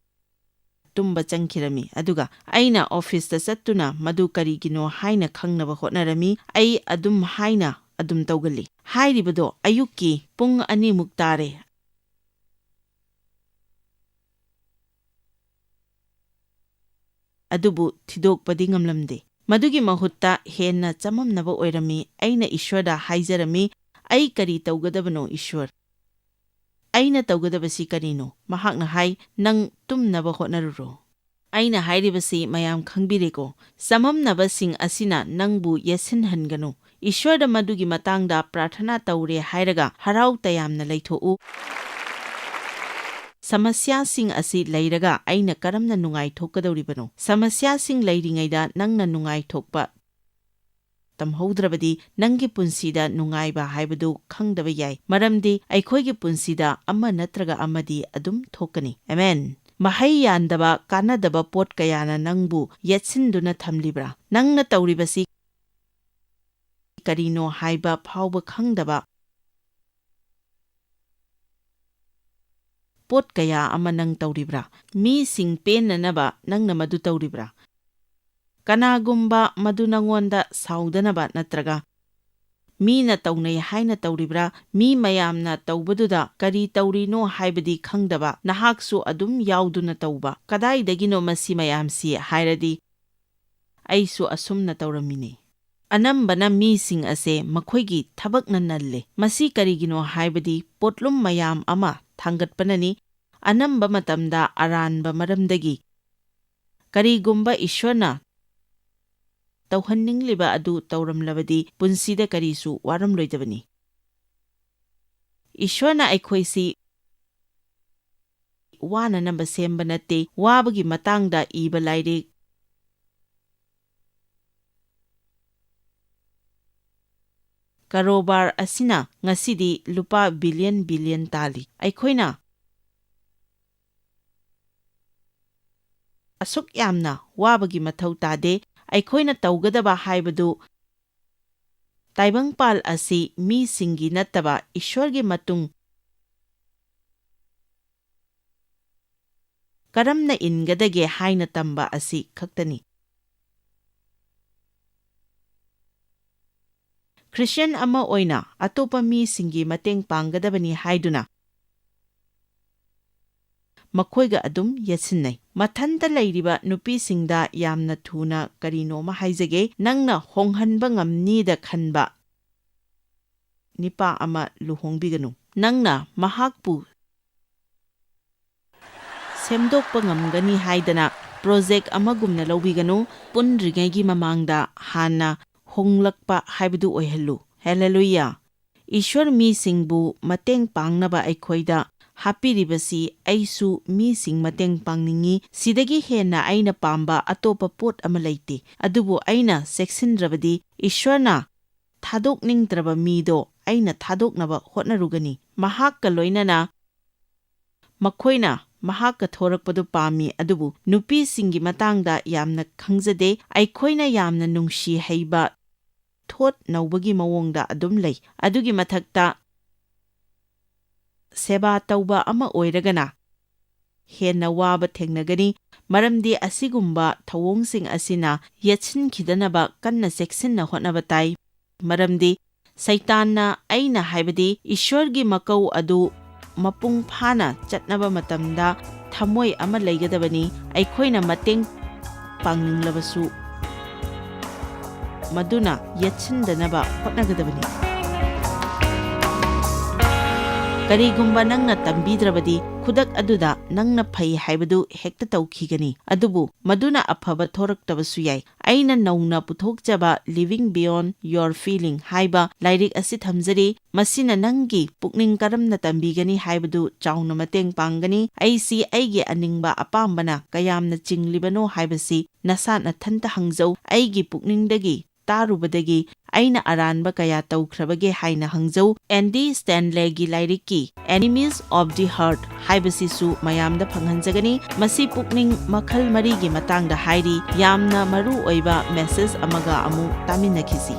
ꯇꯨꯝꯕ ꯆꯪꯈꯤꯔꯝꯃꯤ꯫ ꯑꯗꯨꯒ ꯑꯩꯅ ꯑꯣꯐꯤꯁꯇ ꯆꯠꯇꯨꯅ ꯃꯗꯨ ꯀꯔꯤꯒꯤꯅꯣ ꯍꯥꯏꯅ ꯈꯪꯅꯕ ꯍꯣꯠꯅꯔꯝꯃꯤ꯫ ꯑꯩ ꯑꯗꯨꯝ ꯍꯥꯏꯅ ꯑꯗꯨꯝ ꯇꯧꯒꯜꯂꯤ꯫ ꯍꯥꯏꯔꯤꯕꯗꯣ ꯑꯌꯨꯛꯀꯤ ꯄꯨꯡ ꯑꯅꯤꯃꯨꯛ ꯇꯥꯔꯦ꯫ ꯑꯗꯨꯕꯨ ꯊꯤꯗꯣꯛꯄꯗꯤ ꯉꯝꯂꯝꯗꯦ꯫ ꯃꯗꯨꯒꯤ ꯃꯍꯨꯠꯇ ꯍꯦꯟꯅ ꯆꯃꯝꯅꯕ ꯑꯣꯏꯔꯝꯃꯤ꯫ ꯑꯩꯅ ꯏꯁ꯭ꯋꯔꯗ ꯍꯥꯏꯖꯔꯝꯃꯤ, "ꯑꯩ ꯀꯔꯤ ꯇꯧꯒꯗꯕꯅꯣ, ꯏꯁ꯭ꯋꯔ? ꯑꯩꯅ ꯇꯧꯒꯗꯕꯁꯤ ꯀꯔꯤꯅꯣ?" ꯃꯍꯥꯛꯅ ꯍꯥꯏ, "ꯅꯪ ꯇꯨꯝꯅꯕ ꯍꯣꯠꯅꯔꯨꯔꯣ"꯫ ꯑꯩꯅ ꯍꯥꯏꯔꯤꯕꯁꯤ ꯃꯌꯥꯝ ꯈꯪꯕꯤꯔꯦꯀꯣ? ꯆꯃꯝꯅꯕꯁꯤꯡ ꯑꯁꯤꯅ ꯅꯪꯕꯨ ꯌꯦꯠꯁꯤꯟꯍꯟꯒꯅꯨ꯫ ꯏꯁ꯭ꯋꯔꯗ ꯃꯗꯨꯒꯤ ꯃꯇꯥꯡꯗ ꯄ꯭ꯔꯥꯔꯊꯅꯥ ꯇꯧꯔꯦ ꯍꯥꯏꯔꯒ ꯍꯔꯥꯎ ꯇꯌꯥꯝꯅ ꯂꯩꯊꯣꯛꯎ꯫ ꯁꯃꯁ꯭ꯌꯥꯁꯤꯡ ꯑꯁꯤ ꯂꯩꯔꯒ ꯑꯩꯅ ꯀꯔꯝꯅ ꯅꯨꯡꯉꯥꯏꯊꯣꯛꯀꯗꯧꯔꯤꯕꯅꯣ? ꯁꯃꯁ꯭ꯌꯥꯁꯤꯡ ꯂꯩꯔꯤꯉꯩꯗ ꯅꯪꯅ ꯅꯨꯡꯉꯥꯏꯊꯣꯛꯄ ꯇꯝꯍꯧꯗ꯭ꯔꯕꯗꯤ ꯅꯪꯒꯤ ꯄꯨꯟꯁꯤꯗ ꯅꯨꯡꯉꯥꯏꯕ ꯍꯥꯏꯕꯗꯨ ꯈꯪꯗꯕ ꯌꯥꯏ, ꯃꯔꯝꯗꯤ ꯑꯩꯈꯣꯏꯒꯤ ꯄꯨꯟꯁꯤꯗ ꯑꯃ ꯅꯠꯇ꯭ꯔꯒ ꯑꯃꯗꯤ ꯑꯗꯨꯝ ꯊꯣꯛꯀꯅꯤ꯫ ꯑꯃꯦꯟ꯫ ꯃꯍꯩ ꯌꯥꯟꯗꯕ, ꯀꯥꯟꯅꯗꯕ ꯄꯣꯠ ꯀꯌꯥꯅ ꯅꯪꯕꯨ ꯌꯦꯠꯁꯤꯟꯗꯨꯅ ꯊꯝꯂꯤꯕ꯭ꯔꯥ? ꯅꯪꯅ ꯇꯧꯔꯤꯕꯁꯤ ꯀꯔꯤꯅꯣ ꯍꯥꯏꯕ ꯐꯥꯎꯕ ꯈꯪꯗꯕ ꯄꯣꯠ ꯀꯌꯥ ꯑꯃ ꯅꯪ ꯇꯧꯔꯤꯕ꯭ꯔꯥ? ꯃꯤꯁꯤꯡ ꯄꯦꯟꯅꯅꯕ ꯅꯪꯅ ꯃꯗꯨ ꯇꯧꯔꯤꯕ꯭ꯔꯥ? ꯀꯅꯥꯒꯨꯝꯕ ꯃꯗꯨ ꯅꯉꯣꯟꯗ ꯁꯥꯎꯗꯅꯕ ꯅꯠꯇ꯭ꯔꯒ ꯃꯤꯅ ꯇꯧꯅꯩ ꯍꯥꯏꯅ ꯇꯧꯔꯤꯕ꯭ꯔꯥ? ꯃꯤ ꯃꯌꯥꯝꯅ ꯇꯧꯕꯗꯨꯗ ꯀꯔꯤ ꯇꯧꯔꯤꯅꯣ ꯍꯥꯏꯕꯗꯤ ꯈꯪꯗꯕ, ꯅꯍꯥꯛꯁꯨ ꯑꯗꯨꯝ ꯌꯥꯎꯗꯨꯅ ꯇꯧꯕ꯫ ꯀꯗꯥꯏꯗꯒꯤꯅꯣ ꯃꯁꯤ ꯃꯌꯥꯝꯁꯤ ꯍꯥꯏꯔꯗꯤ, ꯑꯩꯁꯨ ꯑꯁꯨꯝꯅ ꯇꯧꯔꯝꯃꯤꯅꯦ꯫ ꯑꯅꯝꯕꯅ ꯃꯤꯁꯤꯡ ꯑꯁꯦ ꯃꯈꯣꯏꯒꯤ ꯊꯕꯛꯅ ꯅꯜꯂꯦ꯫ ꯃꯁꯤ ꯀꯔꯤꯒꯤꯅꯣ ꯍꯥꯏꯕꯗꯤ ꯄꯣꯠꯂꯨꯝ ꯃꯌꯥꯝ ꯑꯃ ꯊꯥꯡꯒꯠꯄꯅꯅꯤ꯫ ꯑꯅꯝꯕ ꯃꯇꯝꯗ ꯑꯔꯥꯟꯕ ꯃꯔꯝꯗꯒꯤ꯫ ꯀꯔꯤꯒꯨꯝꯕ ꯏꯁ꯭ꯋꯔꯅ ꯇꯧꯍꯟꯅꯤꯡꯂꯤꯕ ꯑꯗꯨ ꯇꯧꯔꯝꯂꯕꯗꯤ ꯄꯨꯟꯁꯤꯗ ꯀꯔꯤꯁꯨ ꯋꯥꯔꯝꯂꯣꯏꯗꯕꯅꯤ꯫ ꯏꯁ꯭ꯋꯔꯅ ꯑꯩꯈꯣꯏꯁꯤ ꯋꯥꯅꯅꯕ ꯁꯦꯝꯕ ꯅꯠꯇꯦ꯫ ꯋꯥꯕꯒꯤ ꯃꯇꯥꯡꯗ ꯏꯕ ꯂꯥꯏꯔꯤꯛ ꯀꯔꯣꯕꯥꯔ ꯑꯁꯤꯅ ꯉꯁꯤꯗꯤ ꯂꯨꯄꯥ ꯕꯤꯂꯤꯌꯟ ꯕꯤꯂꯤꯌꯟ ꯇꯥꯜꯂꯤ꯫ ꯑꯩꯈꯣꯏꯅ ꯑꯁꯨꯛ ꯌꯥꯝꯅ ꯋꯥꯕꯒꯤ ꯃꯊꯧ ꯇꯥꯗꯦ꯫ ꯑꯩꯈꯣꯏꯅ ꯇꯧꯒꯗꯕ ꯍꯥꯏꯕꯗꯨ ꯇꯥꯏꯕꯪꯄꯥꯜ ꯑꯁꯤ ꯃꯤꯁꯤꯡꯒꯤ ꯅꯠꯇꯕ ꯏꯁ꯭ꯋꯔꯒꯤ ꯃꯇꯨꯡ ꯀꯔꯝꯅ ꯏꯟꯒꯗꯒꯦ ꯍꯥꯏꯅ ꯇꯝꯕ ꯑꯁꯤ ꯈꯛꯇꯅꯤ꯫ ꯈ꯭ꯔꯤꯁꯇꯤꯌꯥꯟ ꯑꯃ ꯑꯣꯏꯅ ꯑꯇꯣꯞꯄ ꯃꯤꯁꯤꯡꯒꯤ ꯃꯇꯦꯡ ꯄꯥꯡꯒꯗꯕꯅꯤ ꯍꯥꯏꯗꯨꯅ ꯃꯈꯣꯏꯒ ꯑꯗꯨꯝ ꯌꯦꯠꯁꯤꯟꯅꯩ꯫ ꯃꯊꯟꯇ ꯂꯩꯔꯤꯕ ꯅꯨꯄꯤꯁꯤꯡꯗ ꯌꯥꯝꯅ ꯊꯨꯅ ꯀꯔꯤꯅꯣꯃ ꯍꯥꯏꯖꯒꯦ꯫ ꯅꯪꯅ ꯍꯣꯡꯍꯟꯕ ꯉꯝꯅꯤꯗ ꯈꯟꯕ ꯅꯤꯄꯥ ꯑꯃ ꯂꯨꯍꯣꯡꯕꯤꯒꯅꯨ꯫ ꯅꯪꯅ ꯃꯍꯥꯛꯄꯨ ꯁꯦꯝꯗꯣꯛꯄ ꯉꯝꯒꯅꯤ ꯍꯥꯏꯗꯅ ꯄ꯭ꯔꯣꯖꯦꯛ ꯑꯃꯒꯨꯝꯅ ꯂꯧꯕꯤꯒꯅꯨ꯫ ꯄꯨꯟꯗ꯭ꯔꯤꯉꯩꯒꯤ ꯃꯃꯥꯡꯗ ꯍꯥꯟꯅ ꯍꯣꯡꯂꯛꯄ ꯍꯥꯏꯕꯗꯨ ꯑꯣꯏꯍꯜꯂꯨ꯫ ꯍꯦꯂꯦꯂꯨꯌꯥ! ꯏꯁ꯭ꯋꯔ ꯃꯤꯁꯤꯡꯕꯨ ꯃꯇꯦꯡ ꯄꯥꯡꯅꯕ ꯑꯩꯈꯣꯏꯗ ꯍꯥꯞꯄꯤꯔꯤꯕꯁꯤ ꯑꯩꯁꯨ ꯃꯤꯁꯤꯡ ꯃꯇꯦꯡ ꯄꯥꯡꯅꯤꯡꯏ꯫ ꯁꯤꯗꯒꯤ ꯍꯦꯟꯅ ꯑꯩꯅ ꯄꯥꯝꯕ ꯑꯇꯣꯞꯄ ꯄꯣꯠ ꯑꯃ ꯂꯩꯇꯦ꯫ ꯑꯗꯨꯕꯨ ꯑꯩꯅ ꯆꯦꯛꯁꯤꯟꯗ꯭ꯔꯕꯗꯤ ꯏꯁ꯭ꯋꯔꯅ ꯊꯥꯗꯣꯛꯅꯤꯡꯗ꯭ꯔꯕ ꯃꯤꯗꯣ ꯑꯩꯅ ꯊꯥꯗꯣꯛꯅꯕ ꯍꯣꯠꯅꯔꯨꯒꯅꯤ꯫ ꯃꯍꯥꯛꯀ ꯂꯣꯏꯅꯅ ꯃꯈꯣꯏꯅ ꯃꯍꯥꯛꯀ ꯊꯣꯔꯛꯄꯗꯨ ꯄꯥꯝꯃꯤ, ꯑꯗꯨꯕꯨ ꯅꯨꯄꯤꯁꯤꯡꯒꯤ ꯃꯇꯥꯡꯗ ꯌꯥꯝꯅ ꯈꯪꯖꯗꯦ꯫ ꯑꯩꯈꯣꯏꯅ ꯌꯥꯝꯅ ꯅꯨꯡꯁꯤ ꯍꯩꯕ ꯊꯣꯠ ꯅꯧꯕꯒꯤ ꯃꯑꯣꯡꯗ ꯑꯗꯨꯝ ꯂꯩ꯫ ꯑꯗꯨꯒꯤ ꯃꯊꯛꯇ, ꯁꯦꯕꯥ ꯇꯧꯕ ꯑꯃ ꯑꯣꯏꯔꯒꯅ ꯍꯦꯟꯅ ꯋꯥꯕ ꯊꯦꯡꯅꯒꯅꯤ, ꯃꯔꯝꯗꯤ ꯑꯁꯤꯒꯨꯝꯕ ꯊꯧꯑꯣꯡꯁꯤꯡ ꯑꯁꯤꯅ ꯌꯦꯠꯁꯤꯟꯈꯤꯗꯅꯕ ꯀꯟꯅ ꯆꯦꯛꯁꯤꯟꯅ ꯍꯣꯠꯅꯕ ꯇꯥꯏ꯫ ꯃꯔꯝꯗꯤ ꯁꯩꯇꯥꯟꯅ, ꯑꯩꯅ ꯍꯥꯏꯕꯗꯤ ꯏꯁ꯭ꯋꯔꯒꯤ ꯃꯀꯧ ꯑꯗꯨ ꯃꯄꯨꯡ ꯐꯥꯅ ꯆꯠꯅꯕ ꯃꯇꯝꯗ ꯊꯃꯣꯏ ꯑꯃ ꯂꯩꯒꯗꯕꯅꯤ꯫ ꯑꯩꯈꯣꯏꯅ ꯃꯇꯦꯡ ꯄꯥꯡꯅꯤꯡꯂꯕꯁꯨ ꯃꯗꯨꯅ ꯌꯦꯠꯁꯤꯟꯗꯅꯕ ꯍꯣꯠꯅꯒꯗꯕꯅꯤ꯫ ꯀꯔꯤꯒꯨꯝꯕ ꯅꯪꯅ ꯇꯝꯕꯤꯗ꯭ꯔꯕꯗꯤ, ꯈꯨꯗꯛ ꯑꯗꯨꯗ ꯅꯪꯅ ꯐꯩ ꯍꯥꯏꯕꯗꯨ ꯍꯦꯛꯇ ꯇꯧꯈꯤꯒꯅꯤ, ꯑꯗꯨꯕꯨ ꯃꯗꯨꯅ ꯑꯐꯕ ꯊꯣꯔꯛꯇꯕꯁꯨ ꯌꯥꯏ꯫ ꯑꯩꯅ ꯅꯧꯅ ꯄꯨꯊꯣꯛꯆꯕ Living Beyond Your Feeling ꯍꯥꯏꯕ ꯂꯥꯏꯔꯤꯛ ꯑꯁꯤ ꯊꯝꯖꯔꯤ꯫ ꯃꯁꯤꯅ ꯅꯪꯒꯤ ꯄꯨꯛꯅꯤꯡ ꯀꯔꯝꯅ ꯇꯝꯕꯤꯒꯅꯤ ꯍꯥꯏꯕꯗꯨ ꯆꯥꯎꯅ ꯃꯇꯦꯡ ꯄꯥꯡꯒꯅꯤ꯫ ꯑꯩꯁꯤ ꯑꯩꯒꯤ ꯑꯅꯤꯡꯕ ꯑꯄꯥꯝꯕꯅ ꯀꯌꯥꯝꯅ ꯆꯤꯡꯂꯤꯕꯅꯣ ꯍꯥꯏꯕꯁꯤ ꯅꯁꯥ ꯅꯊꯟꯇ ꯍꯪꯖꯧ꯫ ꯑꯩꯒꯤ ꯄꯨꯛꯅꯤꯡꯗꯒꯤ ꯇꯥꯔꯨꯕꯗꯒꯤ ꯑꯩꯅ ꯑꯔꯥꯟꯕ ꯀꯌꯥ ꯇꯧꯈ꯭ꯔꯕꯒꯦ ꯍꯥꯏꯅ ꯍꯪꯖꯧ꯫ ꯑꯦꯟꯗꯤ ꯁ꯭ꯇꯦꯟꯂꯦꯒꯤ ꯂꯥꯏꯔꯤꯛꯀꯤ Enemies of the Heart ꯍꯥꯏꯕꯁꯤꯁꯨ ꯃꯌꯥꯝꯗ ꯐꯪꯍꯟꯖꯒꯅꯤ꯫ ꯃꯁꯤ ꯄꯨꯛꯅꯤꯡ ꯃꯈꯜ ꯃꯔꯤꯒꯤ ꯃꯇꯥꯡꯗ ꯍꯥꯏꯔꯤ꯫ ꯌꯥꯝꯅ ꯃꯔꯨ ꯑꯣꯏꯕ ꯃꯦꯁꯦꯖ ꯑꯃꯒ ꯑꯃꯨꯛ ꯇꯥꯃꯤꯟꯅꯈꯤꯁꯤ꯫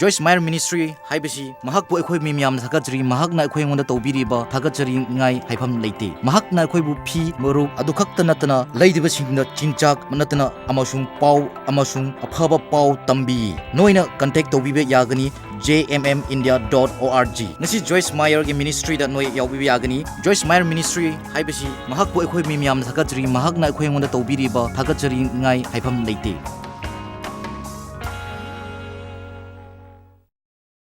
Joyce Meyer Ministry ꯍꯥꯏꯕꯁꯤ ꯃꯍꯥꯛꯄꯨ ꯑꯩꯈꯣꯏ ꯃꯤ ꯃꯌꯥꯝꯅ ꯊꯥꯒꯠꯆꯔꯤ꯫ ꯃꯍꯥꯛꯅ ꯑꯩꯈꯣꯏ ꯑꯩꯉꯣꯟꯗ ꯇꯧꯕꯤꯔꯤꯕ ꯊꯥꯒꯠꯆꯔꯤꯉꯥꯏ ꯍꯥꯏꯐꯝ ꯂꯩꯇꯦ꯫ ꯃꯍꯥꯛꯅ ꯑꯩꯈꯣꯏꯕꯨ ꯐꯤ, ꯃꯔꯨꯞ ꯑꯗꯨ ꯈꯛꯇ ꯅꯠꯇꯅ ꯂꯩꯔꯤꯕꯁꯤꯡꯗ ꯆꯤꯟꯖꯥꯛ ꯅꯠꯇꯅ ꯑꯃꯁꯨꯡ ꯄꯥꯎ ꯑꯃꯁꯨꯡ ꯑꯐꯕ ꯄꯥꯎ ꯇꯝꯕꯤ꯫ ꯅꯣꯏꯅ contact ꯇꯧꯕꯤꯕ ꯌꯥꯒꯅꯤ J M M India dot O R G꯫ ꯉꯁꯤ Joyce Meyer ꯒꯤ ministry ꯗ ꯅꯣꯏ ꯌꯥꯎꯕꯤꯕ ꯌꯥꯒꯅꯤ꯫ Joyce Meyer Ministry ꯍꯥꯏꯕꯁꯤ ꯃꯍꯥꯛꯄꯨ ꯑꯩꯈꯣꯏ ꯃꯤ ꯃꯌꯥꯝꯅ ꯊꯥꯒꯠꯆꯔꯤ꯫ ꯃꯍꯥꯛꯅ ꯑꯩꯈꯣꯏ ꯑꯩꯉꯣꯟꯗ ꯇꯧꯕꯤꯔꯤꯕ ꯊꯥꯒꯠꯆꯔꯤꯉꯥꯏ ꯍꯥꯏꯐꯝ ꯂꯩꯇꯦ꯫